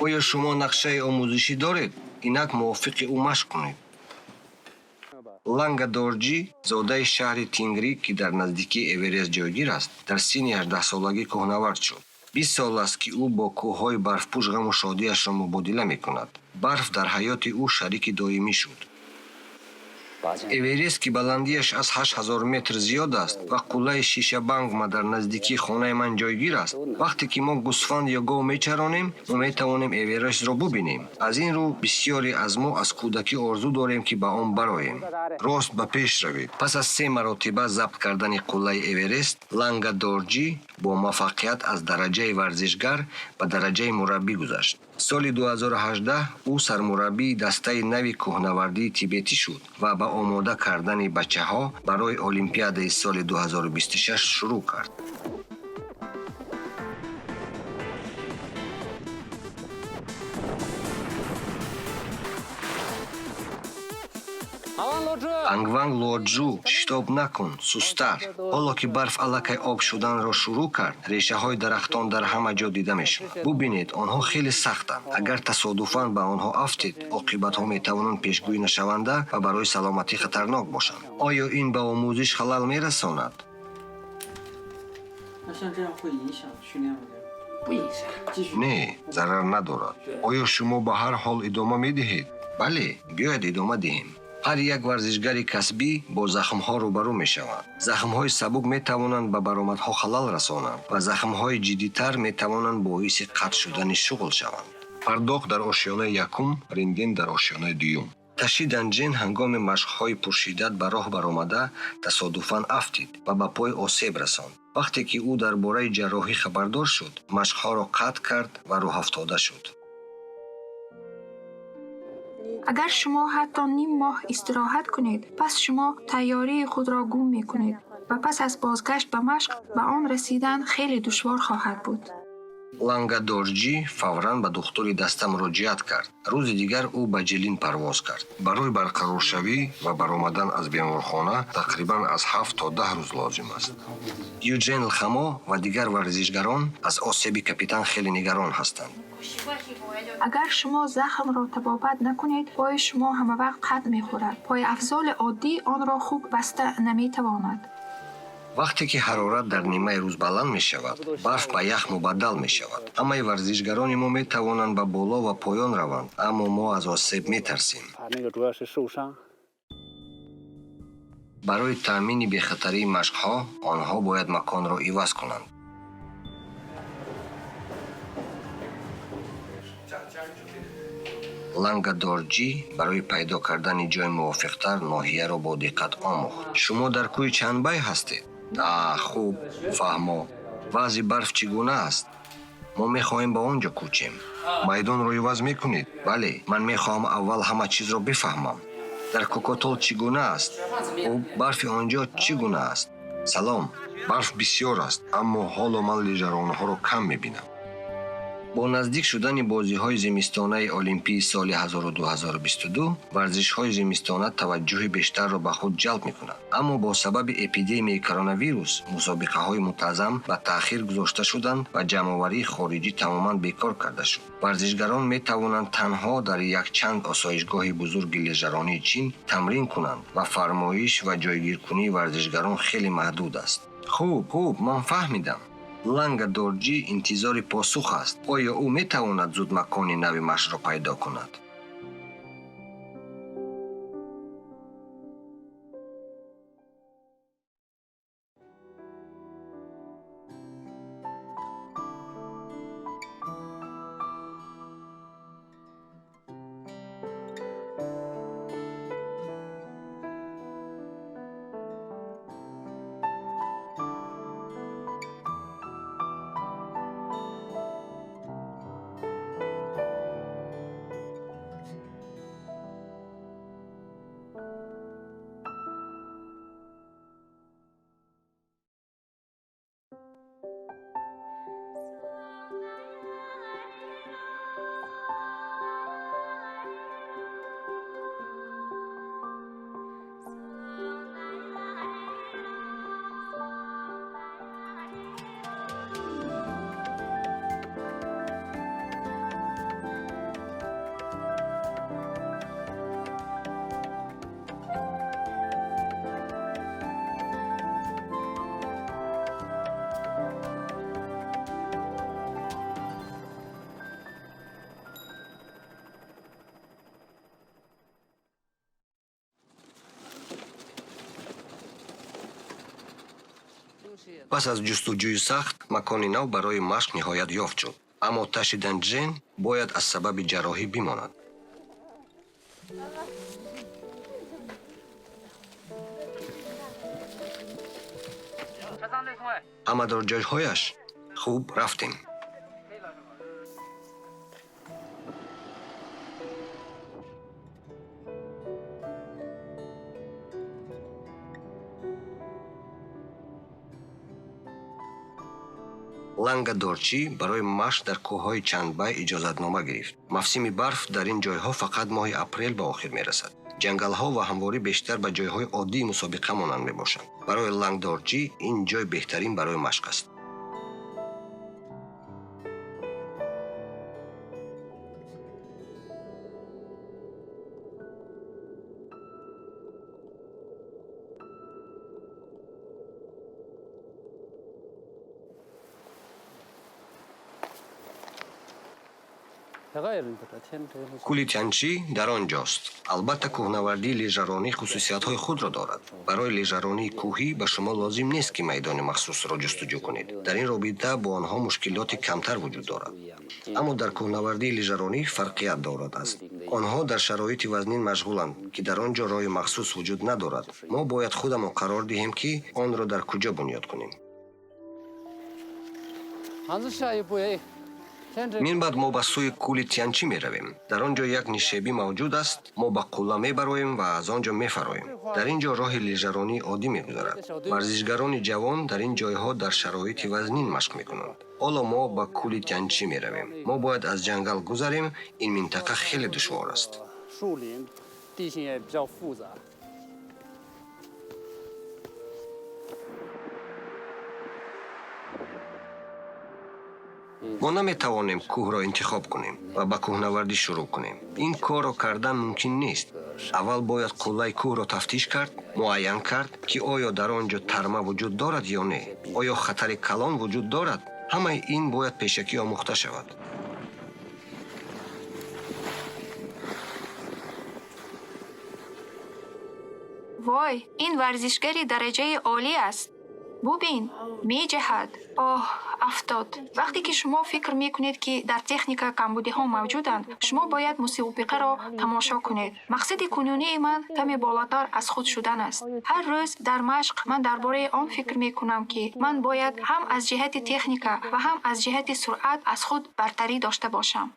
Оё шумо нақшаи омӯзишӣ доред? Инак мувофиқи ӯ машқ кунед. Ланга Дорҷӣ, зодаи шаҳри Тингри, ки дар наздикии Эверест ҷойгир аст, дар синни 18-солагӣ кӯҳнавард шуд. 20 сол аст, ки ӯ бо кӯҳҳои барфпӯш ғаму шодиашро мубодила мекунад. Барф дар ҳаёти ӯ шарики доимӣ шуд. Эверест, ки баландиаш аз 8000 метр зиёд аст ва қуллаи Шишабангма дар наздикии хонаи ман ҷойгир аст, вақте ки мо гӯсфанд ё гов мечаронем, мо метавонем Эверестро бубинем. Аз ин рӯ бисёре аз мо аз кӯдакӣ орзу дорем, ки ба он бароем. Рост ба пеш равед. Пас аз се маротиба забт кардани қуллаи Эверест, Ланга Дорҷӣ бо муваффақият аз дараҷаи варзишгар ба дараҷаи мураббӣ гузашт. Соли 2018 ӯ сармураббии дастаи нави кӯҳнавардии тибетӣ шуд ва ба омода кардани бачаҳо барои Олимпиадаи соли 2026 шурӯъ кард. Ангванг Лоджу, шитоб накун, сусттар. Ҳоло ки барф аллакай об шуданро шурӯъ кард, решаҳои дарахтон дар ҳама ҷо дида мешаванд. Бубинед, онҳо хеле сахтанд. Агар тасодуфан ба онҳо афтед, оқибатҳо метавонанд пешгӯӣ нашаванда ва барои саломатӣ хатарнок бошанд. Оё ин ба омӯзиш халал мерасонад? Не, зарар надорад. Оё шумо ба ҳар ҳол идома медиҳед? Бале, биёед идома диҳем. Ҳар як варзишгари касбӣ бо захмҳо рӯбарӯ мешаванд. Захмҳои сабук метавонанд ба баромадҳо халал расонанд ва захмҳои ҷиддитар метавонанд боиси қатъ шудани шуғл шаванд. Пардох дар ошёнаи якум, рентген дар ошёнаи дуюм. Таши Данҷен ҳангоми машқҳои пуршиддат ба роҳ баромада тасодуфан афтид ва ба пой осеб расонд. Вақте ки ӯ дар бораи ҷарроҳӣ хабардор шуд, машқҳоро қатъ кард ва рӯҳафтода шуд. Агар шумо ҳатто ним моҳ истироҳат кунед, пас шумо тайёрии худро гум мекунед ва пас аз бозгашт ба машқ ба он расидан хеле душвор хоҳад буд. Ланга Дорҷӣ фавран ба духтури даста муроҷиат кард. Рӯзи дигар ӯ ба Ҷилин парвоз кард. Барои барқароршавӣ ва баромадан аз беморхона тақрибан аз 7 то 10 рӯз лозим аст. Юджен Лхамо ва дигар варзишгарон аз осеби капитан хеле нигарон ҳастанд. Агар шумо захмро табобат накунед, пои шумо ҳамавақт қатъ мехӯрад. Пойафзоли оддӣ онро хуб баста наметавонад. Вақте ки ҳарорат дар нимаи рӯз баланд мешавад, барф ба ях мубаддал мешавад. Ҳамаи варзишгарони мо метавонанд ба боло ва поён раванд, аммо мо аз осеб метарсем. Барои таъмини бехатарии машқҳо онҳо бояд маконро иваз кунанд. Ланга Дорҷӣ барои пайдо кардани ҷои мувофиқтар ноҳияро бо диққат омӯхт. Шумо дар кӯҳи Чанбай ҳастед? А, хуб, фаҳмо. Вазъи барф чӣ гуна аст? Мо мехоҳем ба он ҷо кӯчем. Майдонро иваз мекунед? Бале, ман мехоҳам аввал ҳама чизро бифаҳмам. Дар Кокотол чӣ гуна аст? Хуб, барфи он ҷо чӣ гуна аст? Салом, барф бисёр аст, аммо ҳоло ман лижаронҳоро кам мебинам. Бо наздик шудани бозиҳои зимистонаи Олимпии соли 2022, варзишҳои зимистона таваҷҷӯҳи бештарро ба худ ҷалб мекунанд. Аммо бо сабаби эпидемияи коронавирус мусобиқаҳои мунтазам ба таъхир гузошта шуданд ва ҷамъоварии хориҷӣ тамоман бекор карда шуд. Варзишгарон метавонанд танҳо дар якчанд осоишгоҳи бузурги лижаронии Чин тамрин кунанд ва фармоиш ва ҷойгиркунии варзишгарон хеле маҳдуд аст. Хуб, хуб, ман фаҳмидам. Ланга Дорҷӣ интизори посух аст. Оё ӯ метавонад зуд макони нави машқро пайдо кунад? Пас аз ҷустуҷӯи сахт макони нав барои машқ ниҳоят ёфт шуд. Аммо Таши Данҷен бояд аз сабаби ҷарроҳӣ бимонад. Ҳама дар ҷойҳояш? Хуб, рафтем. Ланга Дорчӣ барои машқ дар кӯҳҳои Чанбай иҷозатнома гирифт. Мавсими барф дар ин ҷойҳо фақат моҳи апрел ба охир мерасад. Ҷангалҳо ва ҳамворӣ бештар ба ҷойҳои оддии мусобиқа монанд мебошанд. Барои Лангдорчӣ ин ҷой беҳтарин барои машқ аст. Кӯли Тянчи дар он ҷост. Албатта, кӯҳнавардии лижаронӣ хусусиятҳои худро дорад. Барои лижаронии кӯҳӣ ба шумо лозим нест, ки майдони махсусро ҷустуҷӯ кунед. Дар ин робита бо онҳо мушкилоти камтар вуҷуд дорад. Аммо дар кӯҳнавардии лижаронӣ фарқият дорад аст. Онҳо дар шароити вазнин машғуланд, ки дар он ҷо роҳи махсус вуҷуд надорад. Мо бояд худамон қарор диҳем, ки онро дар куҷо бунёд кунем. Мин баъд мо ба сӯи кӯли Тянчи меравем. Дар он ҷо як нишебӣ мавҷуд аст. Мо ба қулла мебароем ва аз он ҷо мефароем. Дар ин ҷо роҳи лижаронии оддӣ мегузарад. Варзишгарони ҷавон дар ин ҷойҳо дар шароити вазнин машқ мекунанд. Ҳоло мо ба кӯли Тянчи меравем. Мо бояд аз ҷангал гузарем. Ин минтақа хеле душвор аст. Мо наметавонем кӯҳро интихоб кунем ва ба кӯҳнавардӣ шурӯъ кунем. Ин корро кардан мумкин нест. Аввал бояд қуллаи кӯҳро тафтиш кард, муайян кард, ки оё дар он ҷо тарма вуҷуд дорад ё не, оё хатари калон вуҷуд дорад. Ҳамаи ин бояд пешакӣ омӯхта шавад. Вой, ин варзишгари дараҷаи олӣ аст. Бубин, меҷаҳад. Оҳ, афтод. Вақте ки шумо фикр мекунед, ки дар техника камбудиҳо мавҷуданд, шумо бояд мусобиқаро тамошо кунед. Мақсади кунунии ман каме болотар аз худ шудан аст. Ҳар рӯз дар машқ ман дар бораи он фикр мекунам, ки ман бояд ҳам аз ҷиҳати техника ва ҳам аз ҷиҳати суръат аз худ бартарӣ дошта бошам.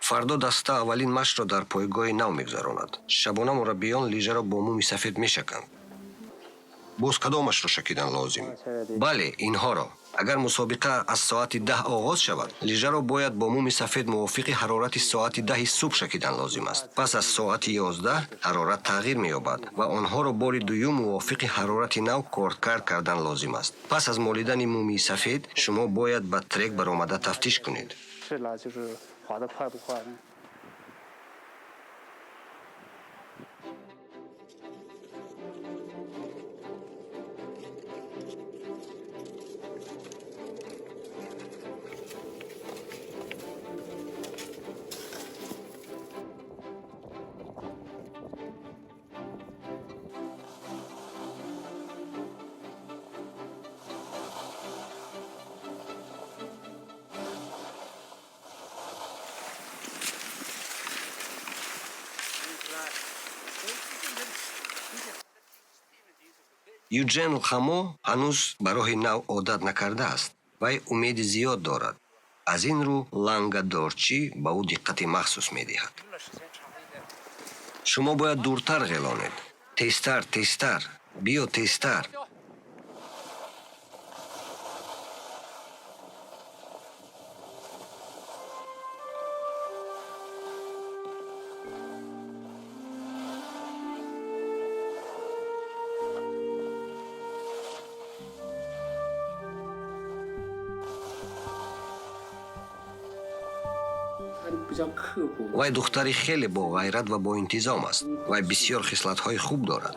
Фардо даста аввалин машқро дар пойгоҳи нав мегузаронад. Шабона мураббиён лижаро бо муми сафед мешаканд. Боз кадомашро шакидан лозим? Бале, инҳоро. Агар мусобиқа аз соати 10 оғоз шавад, лижаро бояд бо муми сафед мувофиқи ҳарорати соати 10 субҳ шакидан лозим аст. Пас аз соати 11 ҳарорат тағйир меёбад ва онҳоро бори дуюм мувофиқи ҳарорати нав кордкард кардан лозим аст. Пас аз молидани муми сафед шумо бояд ба трек баромада тафтиш кунед. Юджен Лхамо ҳанӯз ба роҳи нав одат накардааст. Вай умеди зиёд дорад. Аз ин рӯ Ланга Дорчӣ ба ӯ диққати махсус медиҳад. Шумо бояд дуртар ғелонед. Тезтар, тезтар. Биё тезтар. Вай духтари хеле боғайрат ва боинтизом аст. Вай бисёр хислатҳои хуб дорад.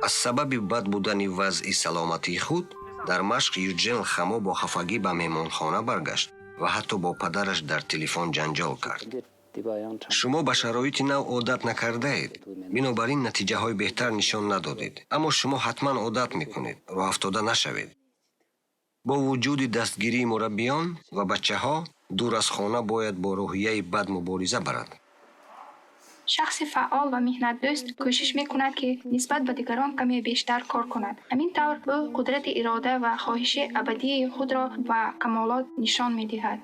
Аз сабаби бад будани вазъи саломатии худ дар машқ Юджен Лхамо бо хафагӣ ба меҳмонхона баргашт. ва ҳатто бо падараш дар телефон ҷанҷол кард. Шумо ба шароити нав одат накардаед, бинобар ин натиҷаҳои беҳтар нишон надодед. Аммо шумо ҳатман одат мекунед, роҳафтода нашавед. Бо вуҷуди дастгирии мураббиён ва бачаҳо, дур аз хона бояд бо рӯҳияи бад мубориза барад. Шахси фаъол ва меҳнатдӯст кӯшиш мекунад, ки нисбат ба дигарон каме бештар кор кунад. Ҳамин тавр ӯ қудрати ирода ва хоҳиши абадии худро ба камолот нишон медиҳад.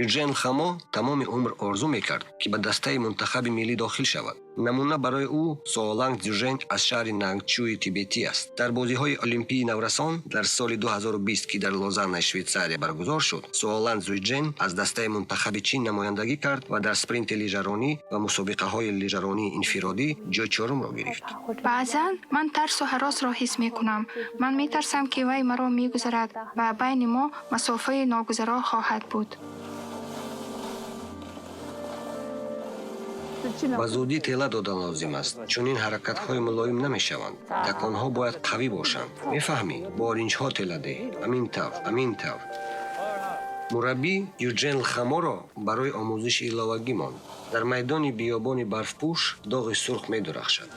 Юджен Хамо тамоми умр орзу мекард, ки ба дастаи мунтахаби миллӣ дохил шавад. Намуна барои ӯ Сооланг Цзюжен аз шаҳри Нангчӯи тибетӣ аст. Дар бозиҳои Олимпии наврасон дар соли 2020, ки дар Лозаннаи Швейтсария баргузор шуд, Сооланг Цзюйжен аз дастаи мунтахаби Чин намояндагӣ кард ва дар спринти лижаронӣ ва мусобиқаҳои лижаронии инфиродӣ ҷои чорумро гирифт. Баъзан ман тарсу ҳаросро ҳис мекунам. Ман метарсам, ки вай маро мегузарад ва байни мо масофаи ногузаро хоҳад буд. Ба зудӣ тела додан лозим аст. Чунин ҳаракатҳои мулоим намешаванд. Таконҳо бояд қавӣ бошанд. Мефаҳмӣ? Бо оринҷҳо тела деҳ. Ҳамин тавр, ҳамин тавр. Мураббӣ Юджен Лхаморо барои омӯзиши иловагӣ монд. Дар майдони биёбони барфпӯш доғи сурх медурахшад.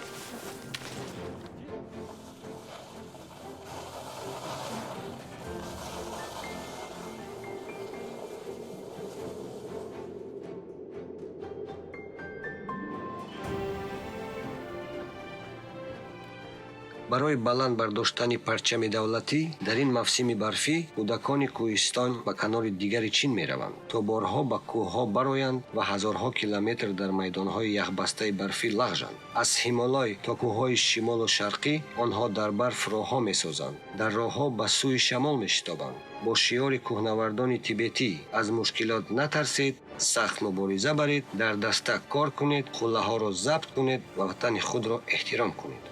Барои баланд бардоштани парчами давлатӣ дар ин мавсими барфӣ кӯдакони кӯҳистон ба канори дигари Чин мераванд, то борҳо ба кӯҳҳо бароянд ва ҳазорҳо километр дар майдонҳои яхбастаи барфӣ лағжанд. Аз Ҳимолой то кӯҳҳои шимолу шарқӣ онҳо дар барф роҳҳо месозанд, дар роҳҳо ба сӯи шамол мешитобанд. Бо шиори кӯҳнавардони тибетӣ аз мушкилот натарсед, сахт мубориза баред, дар даста кор кунед, қуллаҳоро забт кунед ва ватани худро эҳтиром кунед.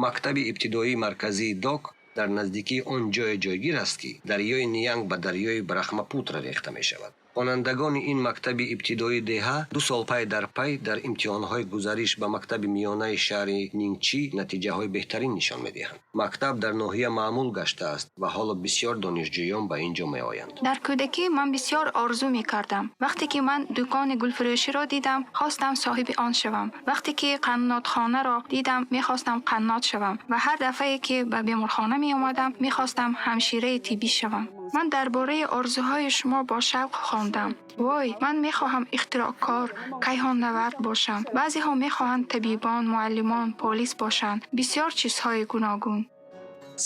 Мактаби ибтидоии марказии Док дар наздикии он ҷое ҷойгир аст, ки дарёи Ниянг ба дарёи Брахмапутра рехта мешавад. Хонандагони ин мактаби ибтидоии деҳа 2 сол пай дар пай дар имтиҳонҳои гузариш ба мактаби миёнаи шаҳри Нингчи натиҷаҳои беҳтарин нишон медиҳанд. Мактаб дар ноҳия маъмул гаштааст ва ҳоло бисёр донишҷӯён ба ин ҷо меоянд. Дар кӯдакӣ ман бисёр орзу мекардам. Вақте ки ман дукони гулфурӯширо дидам, хостам соҳиби он шавам. Вақте ки қаннодхонаро дидам, мехостам қаннод шавам ва ҳар дафъае ки ба беморхона меомадам, мехостам ҳамшираи тиббӣ шавам. Ман дар бораи орзуҳои шумо бо шавқ хондам. Вой, ман мехоҳам ихтироъкор, кайҳоннавард бошам. Баъзеҳо мехоҳанд табибон, муаллимон, полис бошанд. Бисёр чизҳои гуногун.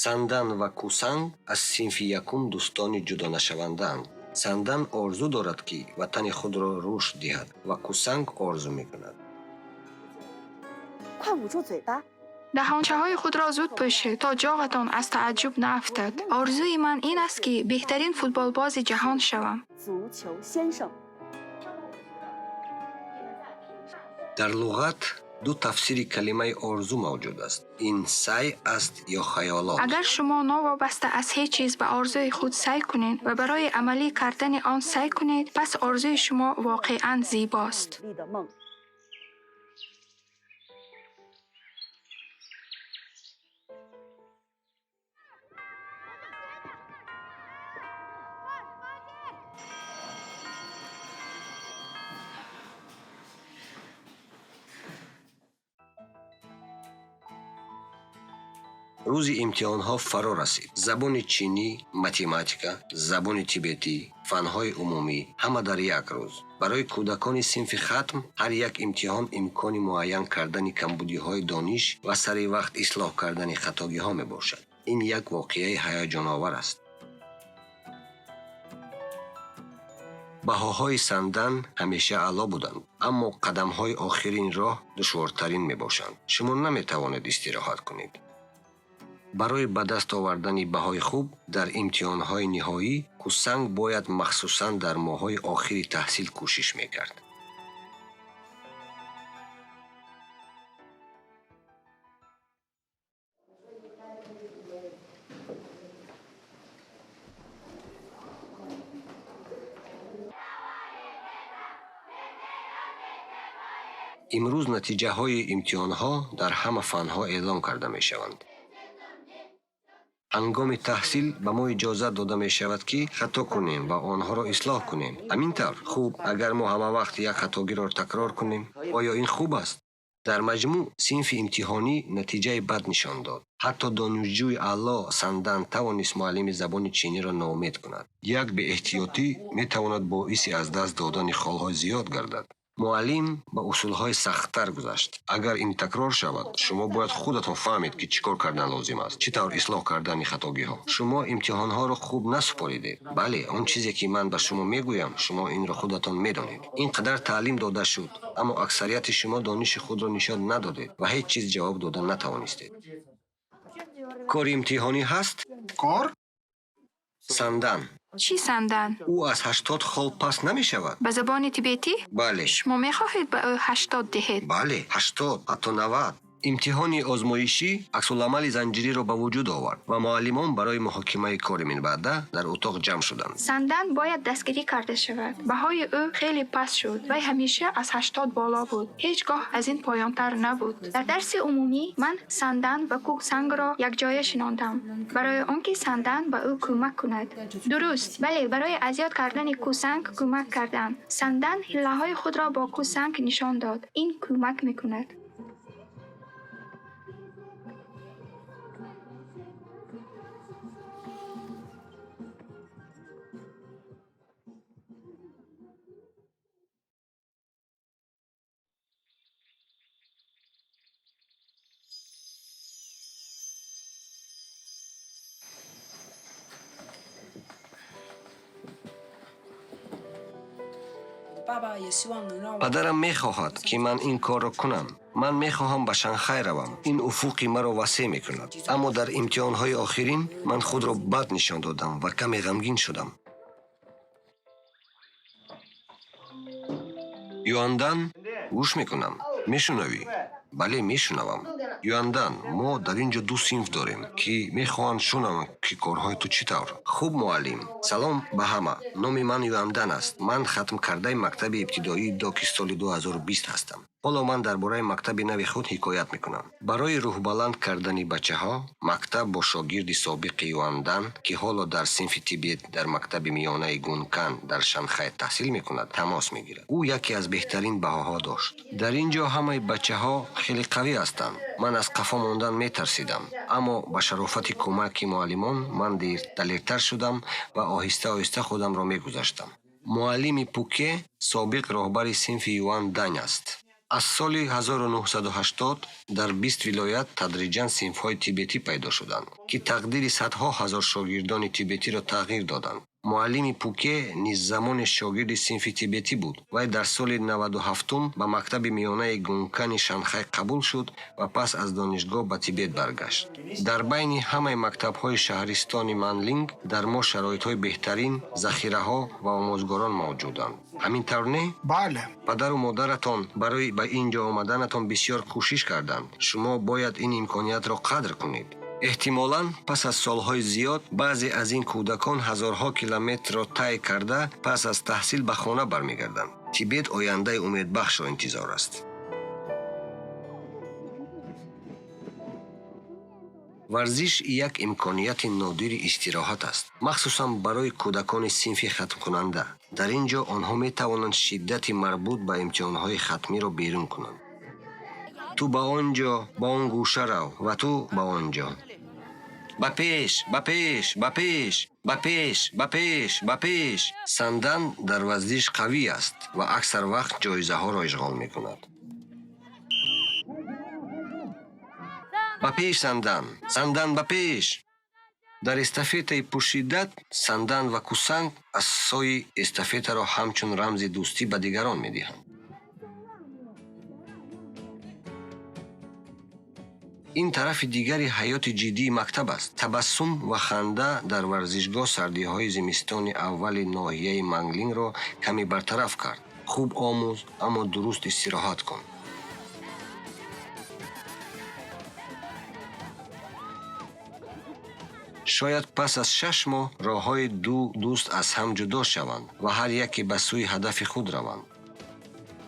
Сандан ва Кусанг аз синфи якум дӯстони ҷудонашавандаанд. Сандан орзу дорад, ки ватани худро рушд диҳад ва Кусанг орзу мекунад. Даҳончаҳои худро зуд пӯшед, то ҷоғатон аз тааҷҷуб наафтад. Орзуи ман ин аст, ки беҳтарин футболбози ҷаҳон шавам. Дар луғат ду тафсири калимаи орзу мавҷуд аст. Ин сай аст ё хаёлот. Агар шумо новобаста аз ҳеҷ чиз ба орзуи худ сай кунед ва барои амалӣ кардани он сай кунед, пас орзуи шумо воқеан зебост. Рӯзи имтиҳонҳо фаро расид. Забони чинӣ, математика, забони тибетӣ, фанҳои умумӣ ҳама дар як рӯз. Барои кӯдакони синфи хатм ҳар як имтиҳон имкони муайян кардани камбудиҳои дониш ва сари вақт ислоҳ кардани хатогиҳо мебошад. Ин як воқеаи ҳаяҷоновар аст. Баҳоҳои Сандан ҳамеша аъло буданд, аммо қадамҳои охирин роҳ душвортарин мебошанд. Шумо наметавонед истироҳат кунед. Барои ба даст овардани баҳои хуб дар имтиҳонҳои ниҳоӣ Кусанг бояд махсусан дар моҳҳои охири таҳсил кӯшиш мекард. Имрӯз натиҷаҳои имтиҳонҳо дар ҳама фанҳо эълон карда мешаванд. Ҳангоми таҳсил ба мо иҷозат дода мешавад, ки хато кунем ва онҳоро ислоҳ кунем. Ҳамин тавр, хуб, агар мо ҳама вақт як хатогиро такрор кунем, оё ин хуб аст? Дар маҷмӯъ синфи имтиҳонӣ натиҷаи бад нишон дод. Ҳатто донишҷӯи аъло Сандан тавонист муаллими забони чиниро ноумед кунад. Як беэҳтиётӣ метавонад боиси аз даст додани холҳои зиёд гардад. Муаллим ба усулҳои сахттар гузашт. Агар ин такрор шавад, шумо бояд худатон фаҳмед, ки чӣ кор кардан лозим аст, чӣ тавр ислоҳ кардани хатогиҳо. Шумо имтиҳонҳоро хуб насупоридед. Бале, он чизе, ки ман ба шумо мегӯям, шумо инро худатон медонед. Ин қадар таълим дода шуд, аммо аксарияти шумо дониши худро нишон надодед ва ҳеҷ чиз ҷавоб дода натавонистед. Кори имтиҳонӣ ҳаст? Кор? Сандан. Чӣ Сандан? Ӯ аз 80 хол пас намешавад. Ба забони тибетӣ? Бале. Шумо мехоҳед ба ӯ 80 диҳед? Бале, 80, ҳатто 90. Имтиҳони озмоишӣ аксуламали занҷириро ба вуҷуд овард ва муаллимон барои муҳокимаи кори минбаъда дар утоқ ҷамъ шуданд. Сандан бояд дастгирӣ карда шавад. Баҳои ӯ хеле паст шуд. Вай ҳамеша аз 80 боло буд. Ҳеҷ гоҳ аз ин поёнтар набуд. Дар дарси умумӣ ман Сандан ва Кусангро якҷоя шинондам, барои он ки Сандан ба ӯ кӯмак кунад. Дуруст, бале, барои азёд кардани Кусанг кӯмак кардан. Сандан ҳиллаҳои худро бо Кусанг нишон дод. Ин кӯмак мекунад. Падарам мехоҳад, ки ман ин корро кунам. Ман мехоҳам ба Шанхай равам. Ин уфуқи маро васеъ мекунад. Аммо дар имтиҳонҳои охирин ман худро бад нишон додам ва каме ғамгин шудам. Юандан, гӯш мекунам. Мешунавӣ? Бале, мешунавам. Юандан, мо дар ин ҷо ду синф дорем, ки мехоҳанд шунаванд, ки корҳои ту чӣ тавр. Хуб, муаллим. Салом ба ҳама. Номи ман Юандан аст. Ман хатмкардаи мактаби ибтидоии доки соли 2020 ҳастам. Ҳоло ман дар бораи мактаби нави худ ҳикоят мекунам. Барои рӯҳбаланд кардани бачаҳо, мактаб бо шогирди собиқи Юандан, ки ҳоло дар синфи Тибет дар мактаби миёнаи Гункан дар Шанхай таҳсил мекунад, тамос мегирад. Ӯ яке аз беҳтарин баҳоҳо дошт. Дар ин ҷо ҳамаи бачаҳо хеле қавӣ ҳастанд. Ман аз қафо мондан метарсидам, аммо ба шарофати кӯмаки муаллимон ман далертар шудам ва оҳиста-оҳиста худамро мегузаштам. Муаллими Пуке собиқ роҳбари синфи Юан Дань аст. Аз соли 1980 дар 20 вилоят тадриҷан синфҳои тибетӣ пайдо шуданд, ки тақдири садҳо ҳазор шогирдони тибетиро тағйир доданд. Муаллими Пуке низ замоне шогирди синфи тибетӣ буд. Вай дар соли 97 ба мактаби миёнаи Гункани Шанхай қабул шуд ва пас аз донишгоҳ ба Тибет баргашт. Дар байни ҳамаи мактабҳои шаҳристони Манлинг дар мо шароитҳои беҳтарин, захираҳо ва омӯзгорон мавҷуданд. Ҳамин тавр не? Бале. Падару модаратон барои ба ин ҷо омаданатон бисёр кӯшиш карданд. Шумо бояд ин имкониятро қадр кунед. Эҳтимолан пас аз солҳои зиёд баъзе аз ин кӯдакон ҳазорҳо километрро тай карда пас аз таҳсил ба хона бармегарданд. Тибет ояндаи умедбахшро интизор аст. Варзиш як имконияти нодири истироҳат аст, махсусан барои кӯдакони синфи хатмкунанда. Дар ин ҷо онҳо метавонанд шиддати марбут ба имтиҳонҳои хатмиро берун кунанд. Ту ба он ҷо, ба он гӯша рав ва ту ба он ҷо. Ба пеш, ба пеш, ба пеш, ба пеш, ба пеш, ба пеш. Сандан дар варзиш қавӣ аст ва аксар вақт ҷоизаҳоро ишғол мекунад. Ба пеш, Сандан, Сандан, ба пеш. Дар эстафетаи пуршиддат Сандан ва Кусанг асои эстафетаро ҳамчун рамзи дӯстӣ ба дигарон медиҳанд. Ин тарафи дигари ҳаёти ҷиддии мактаб аст. Табассум ва ханда дар варзишгоҳ сардиҳои зимистони аввали ноҳияи Манглингро каме бартараф кард. Хуб омӯз, аммо дуруст истироҳат кун. Шояд пас аз 6 моҳ роҳҳои ду дӯст аз ҳам ҷудо шаванд ва ҳар яке ба сӯи ҳадафи худ раванд.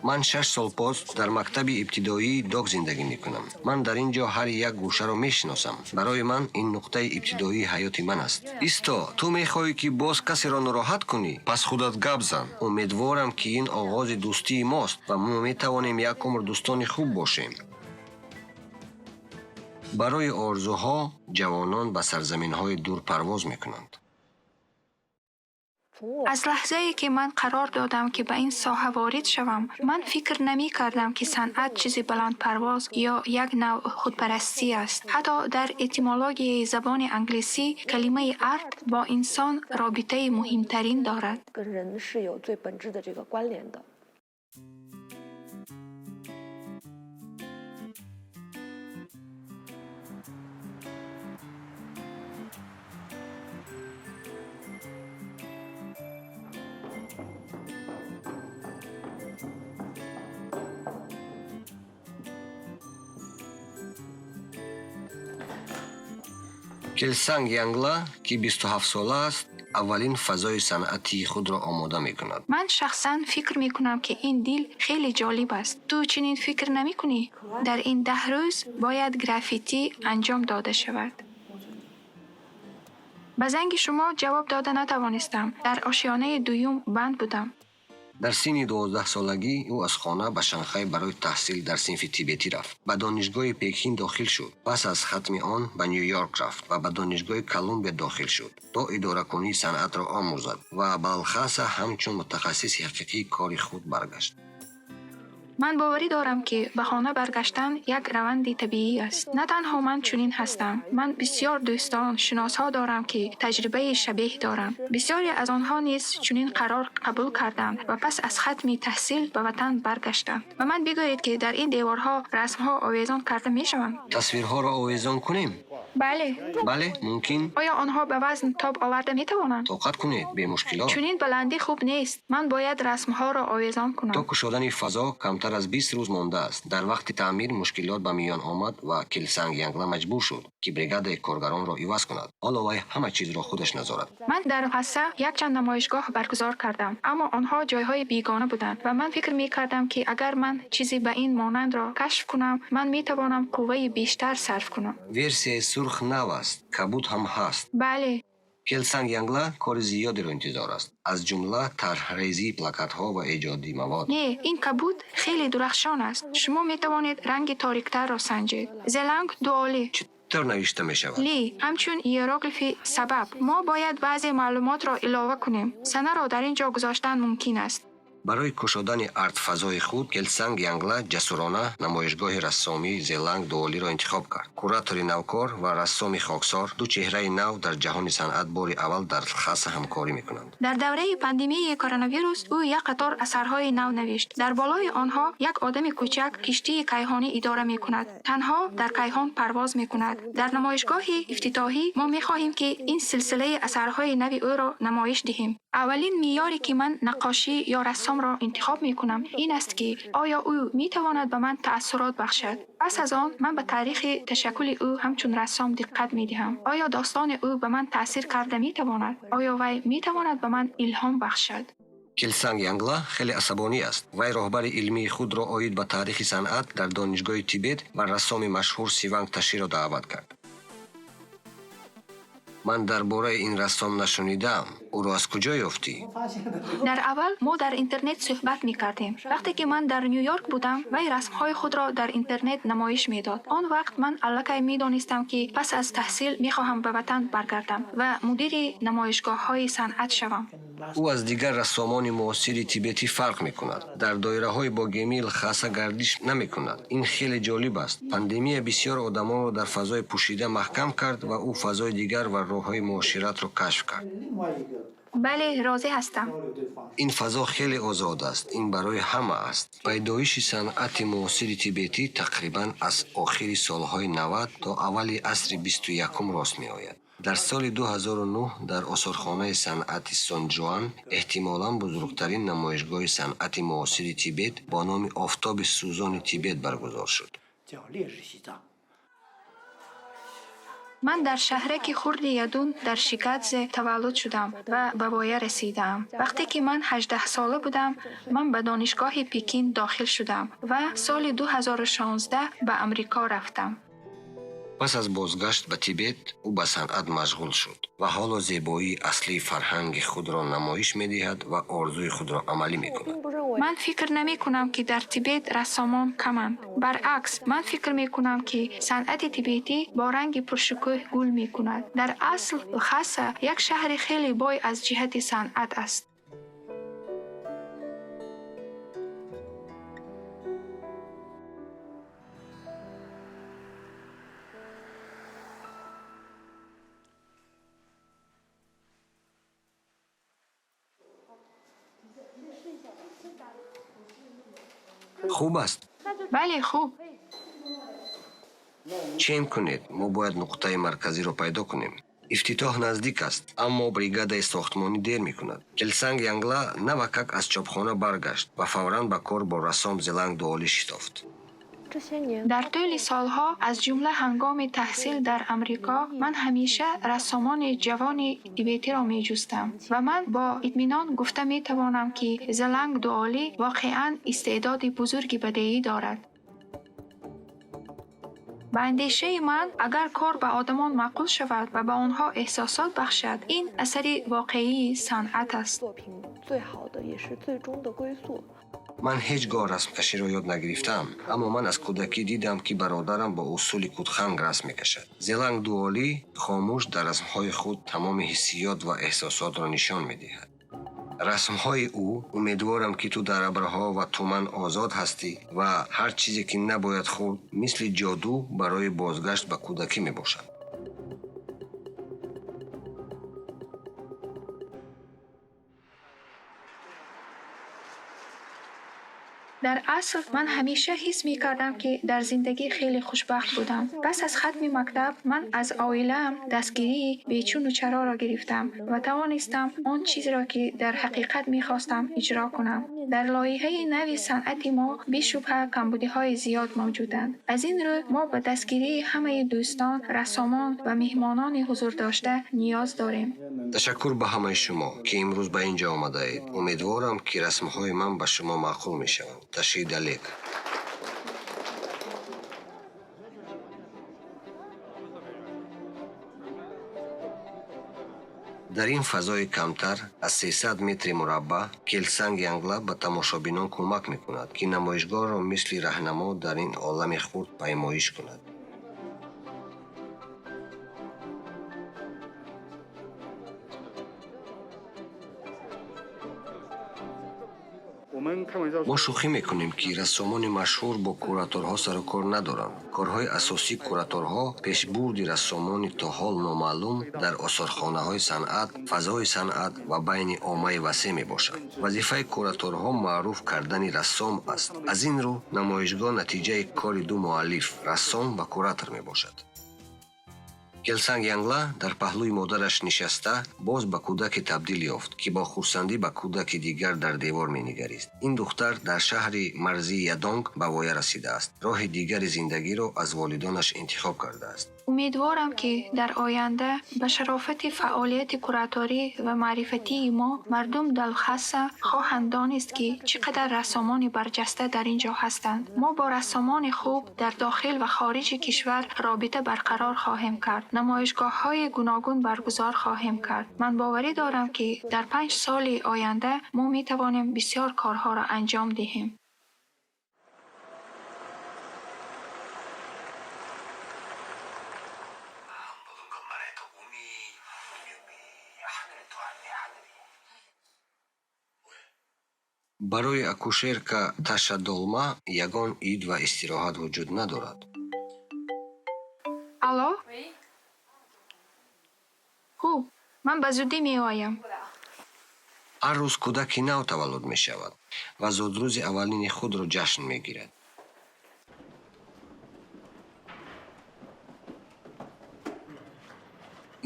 Ман 6 сол боз дар мактаби ибтидоии Дог зиндагӣ мекунам. Ман дар ин ҷо ҳар як гӯшаро мешиносам. Барои ман ин нуқтаи ибтидоии ҳаёти ман аст. Исто, ту мехоҳӣ ки боз касеро нороҳат кунӣ? Пас худат гап зан. Умедворам, ки ин оғози дӯстии мост ва мо метавонем як умр дӯстони хуб бошем. Барои орзуҳо ҷавонон ба сарзаминҳои дур парвоз мекунанд. Аз лаҳзае, ки ман қарор додам, ки ба ин соҳа ворид шавам, ман фикр намекардам, ки санъат чизи баландпарвоз ё як навъ худпарастӣ аст. Ҳатто дар этимологияи забони англисӣ калимаи арт бо инсон робитаи муҳимтарин дорад. 跟人是有最本质的这个关联的。 Келсанг Янгла, ки 27-сола аст, аввалин фазои санъатии худро омода мекунад. Ман шахсан фикр мекунам, ки ин дил хеле ҷолиб аст. Ту чунин фикр намекунӣ? Дар ин 10 рӯз бояд граффитӣ анҷом дода шавад. Ба занги шумо ҷавоб дода натавонистам. Дар ошёнаи дуюм банд будам. Дар синни 12-солагӣ ӯ аз хона ба Шанхай барои таҳсил дар синфи тибетӣ рафт. Ба донишгоҳи Пекин дохил шуд. Пас аз хатми он ба Нью-Йорк рафт ва ба донишгоҳи Колумбия дохил шуд, то идоракунии санъатро омӯзад ва ба Лхаса ҳамчун мутахассиси ҳақиқии кори худ баргашт. Ман боварӣ дорам, ки ба хона баргаштан як раванди табиӣ аст. На танҳо ман чунин ҳастам. Ман бисёр дӯстон, шиносҳо дорам, ки таҷрибаи шабеҳ доранд. Бисёре аз онҳо низ чунин қарор қабул карданд ва пас аз хатми таҳсил ба ватан баргаштанд. Ба ман бигӯед, ки дар ин деворҳо расмҳо овезон карда мешаванд? Тасвирҳоро овезон кунем? Бале. Бале, мумкин. Оё онҳо ба вазн тоб оварда метавонанд? Тоқат кунед, бемушкилот. Чунин баландӣ хуб нест. Ман бояд расмҳоро овезон кунам. То кушодани фазо камтар аз 20 рӯз мондааст. Дар вақти таъмир мушкилот ба миён омад ва Келсанг Янгла маҷбур шуд, ки бригадаи коргаронро иваз кунад. Ҳоло вай ҳама чизро худаш назорат. Ман дар Лхаса якчанд намоишгоҳ баргузор кардам, аммо онҳо ҷойҳои бегона буданд ва ман фикр мекардам, ки агар ман чизе ба ин монандро кашф кунам, ман метавонам қувваи бештар сарф кунам. Версияи сурх нав аст, кабуд ҳам ҳаст. Бале. Келсанг Янгла кори зиёдеро интизор аст, аз ҷумла тарҳрезии плакатҳо ва эҷоди мавод. Не, ин кабуд хеле дурахшон аст. Шумо метавонед ранги ториктарро санҷед. Зеланг дуолӣ. Чӣ тавр навишта мешавад? Ли, ҳамчун иероглифи сабаб. Мо бояд баъзе маълумотро илова кунем. Санаро дар ин ҷо гузоштан мумкин аст. Барои кушодани артфазои худ Келсанг Янгла ҷасурона намоишгоҳи рассомии Зеланг Дуолиро интихоб кард. Куратори навкор ва рассоми хоксор, ду чеҳраи нав дар ҷаҳони санъат, бори аввал дар Лхаса ҳамкорӣ мекунанд. Дар давраи пандемияи коронавирус ӯ як қатор асарҳои нав навишт. Дар болои онҳо як одами кӯчак киштии кайҳонӣ идора мекунад. Танҳо дар кайҳон парвоз мекунад. Дар намоишгоҳи ифтитоҳӣ мо мехоҳем, ки ин силсилаи асарҳои нави ӯро намоиш диҳем. Аввалин меъёре, ки ман наққошӣ ё рассомро интихоб мекунам, ин аст, ки оё ӯ метавонад ба ман таассурот бахшад. Пас аз он ман ба таърихи ташаккули ӯ ҳамчун рассом диққат медиҳам. Оё достони ӯ ба ман таъсир карда метавонад? Оё вай метавонад ба ман илҳом бахшад? Келсанг Янгла хеле асабонӣ аст. Вай роҳбари илмии худро оид ба таърихи санъат дар донишгоҳи Тибет ва рассоми машҳур Сиванг Таширо даъват кард. Ман дар бораи ин рассом нашунидаам. Ӯро аз куҷо ёфтӣ? Дар аввал мо дар интернет суҳбат мекардем. Вақте ки ман дар Нью-Йорк будам, вай расмҳои худро дар интернет намоиш медод. Он вақт ман аллакай медонистам, ки пас аз таҳсил мехоҳам ба ватан баргардам ва мудири намоишгоҳҳои санъат шавам. Ӯ аз дигар рассомони муосири тибетӣ фарқ мекунад. Дар доираҳои богемии Лхаса гардиш намекунад. Ин хеле ҷолиб аст. Пандемия бисёр одамонро дар фазои пӯшида маҳкам кард ва ӯ фазои дигар ва роҳҳои муоширатро кашф кард. Бале, розӣ ҳастам. Ин фазо хеле озод аст. Ин барои ҳама аст. Пайдоиши санъати муосири тибетӣ тақрибан аз охири солҳои 90 то аввали асри 21-ум рост меояд. Дар соли 2009 дар осорхонаи санъати Сонҷуан эҳтимолан бузургтарин намоишгоҳи санъати муосири Тибет бо номи Офтоби сӯзони Тибет баргузор шуд. 叫烈日西藏。Ман дар шаҳраки хурди Ядун дар Шигадзе таваллуд шудам ва ба воя расидаам. Вақте ки ман 18-сола будам, ман ба донишгоҳи Пекин дохил шудам ва соли 2016 ба Амрико рафтам. Пас аз бозгашт ба Тибет, ӯ ба санъат машғул шуд ва ҳоло зебоии аслии фарҳанги худро намоиш медиҳад ва орзуи худро амалӣ мекунад. Ман фикр намекунам, ки дар Тибет рассомон каманд. Баръакс, ман фикр мекунам, ки санъати тибетӣ бо ранги пуршукӯҳ гул мекунад. Дар асл, Лхаса як шаҳри хеле бой аз ҷиҳати санъат аст. Хуб аст? Бале, хуб. Чем кунед? Мо бояд нуқтаи марказиро пайдо кунем. Ифтитоҳ наздик аст, аммо бригадаи сохтмонӣ дер мекунад. Келсанг Янгла навакак аз чопхона баргашт ва фавран ба кор бо рассом Зеланг Дуолӣ шитофт. Дар тӯли солҳо, аз ҷумла ҳангоми таҳсил дар Амрико, ман ҳамеша рассомони ҷавони тибетиро меҷустам ва ман бо итминон гуфта метавонам, ки Зеланг Дуолӣ воқеан истеъдоди бузурги бадеӣ дорад. Ба андешаи ман, агар кор ба одамон маъқул шавад ва ба онҳо эҳсосот бахшад, ин асари воқеии санъат аст. Ман ҳеҷ гоҳ расмкаширо ёд нагирифтаам, аммо ман аз кӯдакӣ дидам, ки бародарам бо усули кудханг расм мекашад. Зеланг Дуолӣ хомӯш дар расмҳои худ тамоми ҳиссиёт ва эҳсосотро нишон медиҳад. Расмҳои ӯ умедворам, ки ту дар абрҳо ва туман озод ҳастӣ ва ҳар чизе, ки набояд хӯрд, мисли ҷоду барои бозгашт ба кӯдакӣ мебошад. Дар асл ман ҳамеша ҳис мекардам, ки дар зиндагӣ хеле хушбахт будам. Пас аз хатми мактаб ман аз оилаам дастгирии бечуну чароро гирифтам ва тавонистам он чизро, ки дар ҳақиқат мехостам, иҷро кунам. Дар лоиҳаи нави санъати мо бешубҳа камбудиҳои зиёд мавҷуданд. Аз ин рӯ мо ба дастгирии ҳамаи дӯстон, рассомон ва меҳмонони ҳузурдошта ниёз дорем. Ташаккур ба ҳамаи шумо, ки имрӯз ба ин ҷо омадаед. Умедворам, ки расмҳои ман ба шумо маъқул мешаванд. Ташрид Алек. Дар ин фазои камтар аз 300 метри мураббаъ Келсанг Янгла ба тамошобинон кӯмак мекунад, ки намоишгоҳро мисли раҳнамо дар ин олами хурд паймоиш кунад. Мо шӯхӣ мекунем, ки рассомони машҳур бо кураторҳо сарукор надоранд. Корҳои асосии кураторҳо пешбурди рассомони то ҳол номаълум дар осорхонаҳои санъат, фазои санъат ва байни оммаи васеъ мебошад. Вазифаи кураторҳо маъруф кардани рассом аст. Аз ин рӯ намоишгоҳ натиҷаи кори ду муаллиф, рассом ва куратор мебошад. Келсанг Янгла дар паҳлӯи модараш нишаста боз ба кӯдаке табдил ёфт, ки бо хурсандӣ ба кӯдаки дигар дар девор менигарист. Ин духтар дар шаҳри марзии Ядонг ба воя расидааст. Роҳи дигари зиндагиро аз волидонаш интихоб кардааст. Умедворам, ки дар оянда ба шарофати фаъолияти кураторӣ ва маърифатии мо мардум дар Лхаса хоҳанд донист, ки чӣ қадар рассомони барҷаста дар ин ҷо ҳастанд. Мо бо рассомони хуб дар дохил ва хориҷи кишвар робита барқарор хоҳем кард. Намоишгоҳҳои гуногун баргузор хоҳем кард. Ман боварӣ дорам, ки дар 5 соли оянда мо метавонем бисёр корҳоро анҷом диҳем. Барои акушерка Таша Долма ягон ид ва истироҳат вуҷуд надорад. Алло? Хуб, ман ба зудӣ меоям. Ҳар рӯз кӯдаки нав таваллуд мешавад ва зодрӯзи аввалини худро ҷашн мегирад.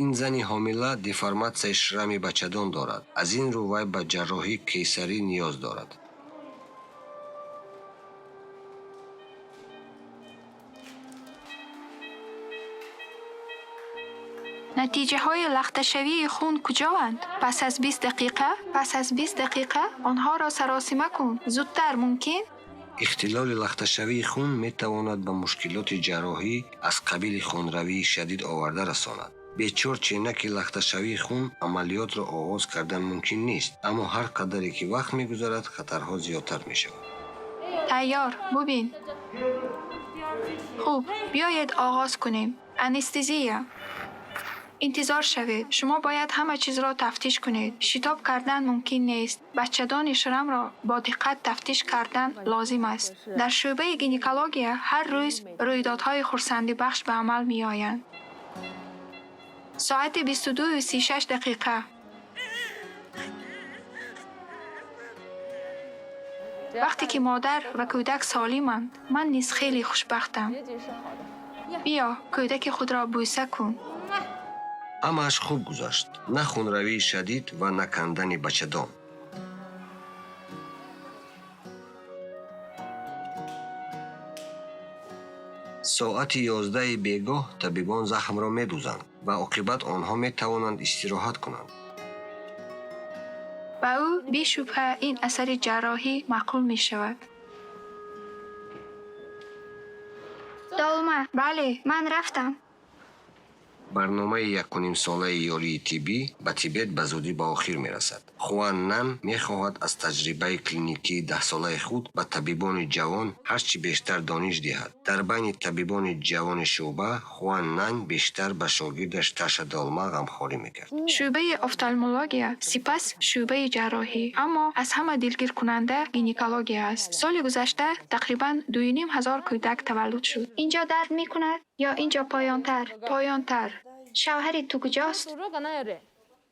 Ин зани ҳомила деформатсияи шрами бачадон дорад. Аз ин рӯ вай ба ҷарроҳии кейсарӣ ниёз дорад. Натиҷаҳои лахташавии хун куҷоанд? Пас аз 20 дақиқа? Пас аз 20 дақиқа онҳоро саросима кун. Зудтар мумкин? Ихтилоли лахташавии хун метавонад ба мушкилоти ҷарроҳӣ аз қабили хунравии шадид оварда расонад. Бечор ченаки лахташавии хун амалиётро оғоз кардан мумкин нест, аммо ҳар қадаре ки вақт мегузарад, хатарҳо зиёдтар мешаванд. Тайёр, бубин. Хуб, биёед оғоз кунем. Анестезия. Интизор шавед. Шумо бояд ҳама чизро тафтиш кунед. Шитоб кардан мумкин нест. Бачадони шрамро бо диққат тафтиш кардан лозим аст. Дар шӯъбаи гинекология ҳар рӯз рӯйдодҳои хурсандибахш ба амал меоянд. Соати 22:36 дақиқа. Вақте ки модар ва кӯдак солиманд, ман низ хеле хушбахтам. Биё, кӯдаки худро бӯса кун. Ҳамааш хуб гузашт. На хунравии шадид ва на кандани бачадон. Соати 11 бегоҳ табибон захмро медӯзанд ва оқибат онҳо метавонанд истироҳат кунанд. Ба ӯ бешубҳа ин асари ҷарроҳӣ маъқул мешавад. Долма. Бале. Ман рафтам. Барномаи якунимсолаи ёрии тиббӣ ба Тибет ба зудӣ ба охир мерасад. Хуан Нан мехоҳад аз таҷрибаи клиникии даҳсолаи худ ба табибони ҷавон ҳар чӣ бештар дониш диҳад. Дар байни табибони ҷавони шӯъба Хуан Нан бештар ба шогирдаш Таша Долма ғамхорӣ мекард. Шӯъбаи офтальмология, сипас шӯъбаи ҷарроҳӣ, аммо аз ҳама дилгиркунанда гинекология аст. Соли гузашта тақрибан 2500 кӯдак таваллуд шуд. Инҷо дард мекунад ё инҷо поёнтар? Поёнтар. Шавҳари ту куҷост?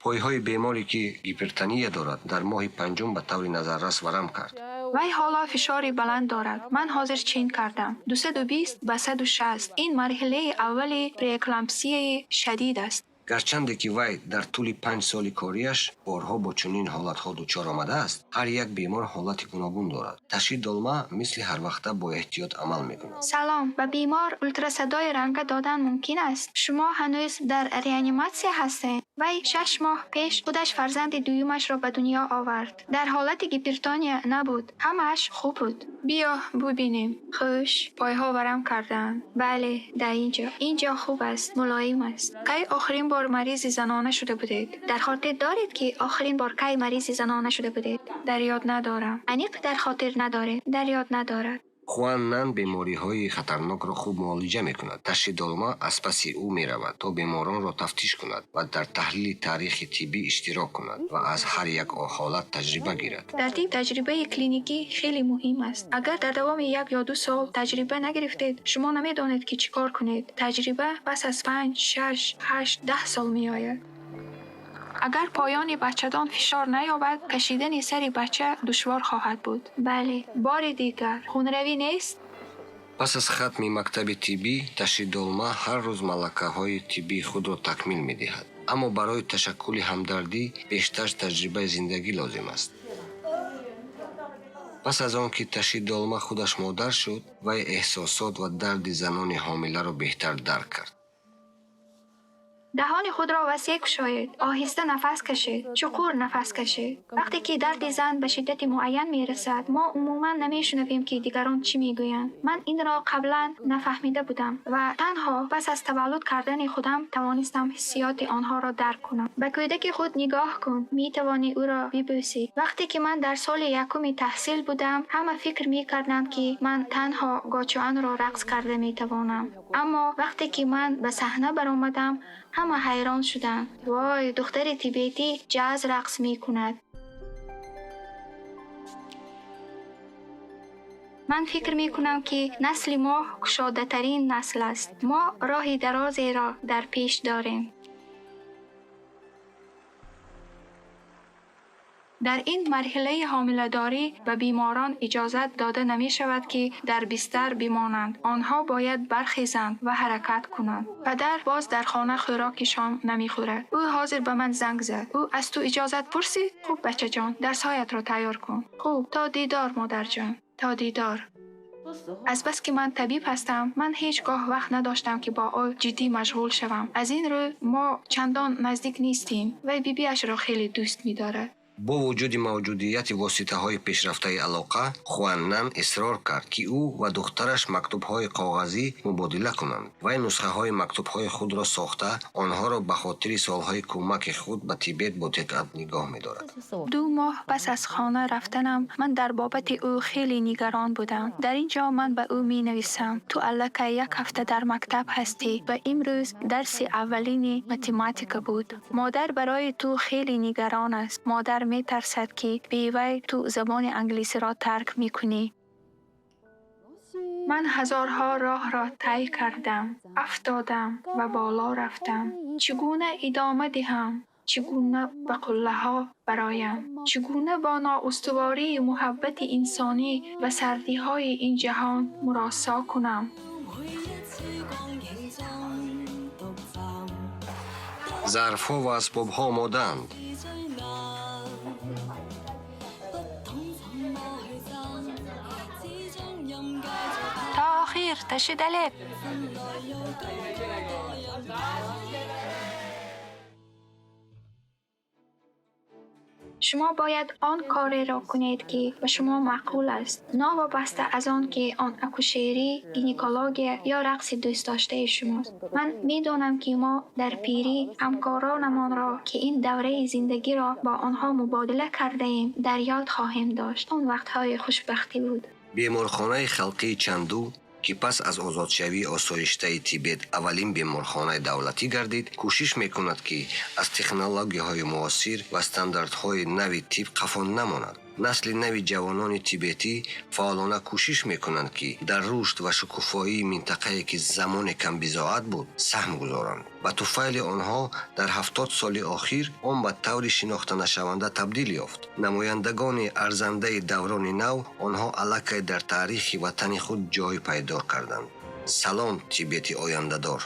Пойҳои беморе ки гипертония дорад дар моҳи панҷум ба таври назаррас варам кард. Вай ҳоло фишори баланд дорад. Ман ҳозир чин кардам. 220 ба 160. Ин марҳилаи аввали преэклампсияи шадид аст. Гарчанде ки вай дар тӯли 5 соли кориаш борҳо бо чунин ҳолатҳо дучор омадааст, ҳар як бемор ҳолати гуногун дорад. Таши Долма мисли ҳарвақта бо эҳтиёт амал мекунад. Салом, ба бемор ултрасадои ранга додан мумкин аст? Шумо ҳанӯз дар реаниматсия ҳастед? Вай 6 моҳ пеш худаш фарзанди дуюмашро ба дунё овард. Дар ҳолати гипертония набуд. Ҳамааш хуб буд. Биё бубинем. Хуш. Пойҳо варам кардаанд. Бале, дар инҷо. Инҷо хуб аст, мулоим аст. Кай охирин бор маризи занона шуда будед? Дар хотир доред ки охирин бор кай маризи занона шуда будед? Дар ёд надорам. Аниқ дар хотир надоред. Дар ёд надорад. Хуан Нан бемориҳои хатарнокро хуб муолиҷа мекунад. Таши Долма аз паси ӯ меравад, то беморонро тафтиш кунад ва дар таҳлили таърихи тиббӣ иштирок кунад ва аз ҳар як ҳолат таҷриба гирад. Дар тиб таҷрибаи клиникӣ хеле муҳим аст. Агар дар давоми 1 ё 2 сол таҷриба нагирифтед, шумо намедонед ки чӣ кор кунед. Таҷриба пас аз 5, 6, 8, 10 сол меояд. Агар поёни бачадон фишор наёбад, кашидани сари бача душвор хоҳад буд. Бале. Бори дигар хунравӣ нест? Пас аз хатми мактаби тиббӣ Таши Долма ҳар рӯз малакаҳои тиббии худро такмил медиҳад. Аммо барои ташаккули ҳамдардӣ бештар таҷрибаи зиндагӣ лозим аст. Пас аз он ки Таши Долма худаш модар шуд, вай эҳсосот ва дарди занони ҳомиларо беҳтар дарк кард. Даҳони худро васеъ кушоед, оҳиста нафас кашед, чуқур нафас кашед. Вақте ки дарди зан ба шиддати муайян мерасад, мо умуман намешунавем ки дигарон чӣ мегӯянд. Ман инро қаблан нафаҳмида будам ва танҳо пас аз таваллуд кардани худам тавонистам ҳиссиёти онҳоро дарк кунам. Ба кӯдаки худ нигоҳ кун, метавонӣ ӯро бибӯсӣ. Вақте ки ман дар соли якуми таҳсил будам, ҳама фикр мекарданд ки ман танҳо гочуанро рақс карда метавонам. Аммо вақте ки ман ба саҳна баромадам, ҳама ҳайрон шуданд. Вой, духтари тибетӣ ҷаз рақс мекунад. Ман фикр мекунам ки насли мо кушодатарин насл аст. Мо роҳи дарозеро дар пеш дорем. Дар ин марҳилаи ҳомиладорӣ ба беморон иҷозат дода намешавад, ки дар бистар бимонанд. Онҳо бояд бархезанд ва ҳаракат кунанд. Падар боз дар хона хӯроки шом намехӯрад. Ӯ ҳозир ба ман занг зад. Ӯ аз ту иҷозат пурсид? Хуб, бачаҷон, дарсҳоятро тайёр кун. Хуб, то дидор, модарҷон, то дидор. Аз бас ки ман табиб ҳастам, ман ҳеҷ гоҳ вақт надоштам, ки бо ӯ ҷиддӣ машғул шавам. Аз ин рӯ мо чандон наздик нестем. Вай бибиашро хеле дӯст медорад. Бо вуҷуди мавҷудияти воситаҳои пешрафтаи алоқа, Хуан Нан исрор кард, ки ӯ ва духтараш мактубҳои коғазӣ мубодила кунанд. Вай нусхаҳои мактубҳои худро сохта, онҳоро ба хотири солҳои кӯмаки худ ба Тибет бо диққат нигоҳ медорад. 2 моҳ пас аз хона рафтанам ман дар бобати ӯ хеле нигарон будам. Дар ин ҷо ман ба ӯ менависам: ту аллакай як ҳафта дар мактаб ҳастӣ ва имрӯз дарси аввалини математика буд. Модар барои ту хеле нигарон аст. Модар метарсад, ки бевай ту забони англисиро тарк мекунӣ. Ман ҳазорҳо роҳро тай кардам, афтодам ва боло рафтам. Чӣ гуна идома диҳам? Чӣ гуна ба қуллаҳо бароям? Чӣ гуна бо ноустувории муҳаббати инсонӣ ва сардиҳои ин ҷаҳон муросо кунам? Зарфҳо ва асбобҳо омодаанд. То охир ташидалеп. Шумо бояд он кореро кунед, ки ба шумо маъқул аст, новобаста аз он ки он акушерӣ, гинекология ё рақси дӯстдоштаи шумост. Ман медонам, ки мо дар пирӣ ҳамкоронамонро, ки ин давраи зиндагиро бо онҳо мубодила кардаем, дар ёд хоҳем дошт. Он вақтҳои хушбахтӣ буд. Беморхонаи халқии Чанду, ки пас аз озодшавии осоиштаи Тибет аввалин беморхонаи давлатӣ гардид, кӯшиш мекунад, ки аз технологияҳои муосир ва стандартҳои нави тиб қафо намонад. Насли нави ҷавонони тибетӣ фаъолона кӯшиш мекунанд, ки дар рушд ва шукуфоии минтақае, ки замоне камбизоат буд, саҳм гузоранд. Ба туфайли онҳо дар 70 соли охир он ба таври шинохтанашаванда табдил ёфт. Намояндагони арзандаи даврони нав, онҳо аллакай дар таърихи ватани худ ҷой пайдо карданд. Салом, Тибети ояндадор!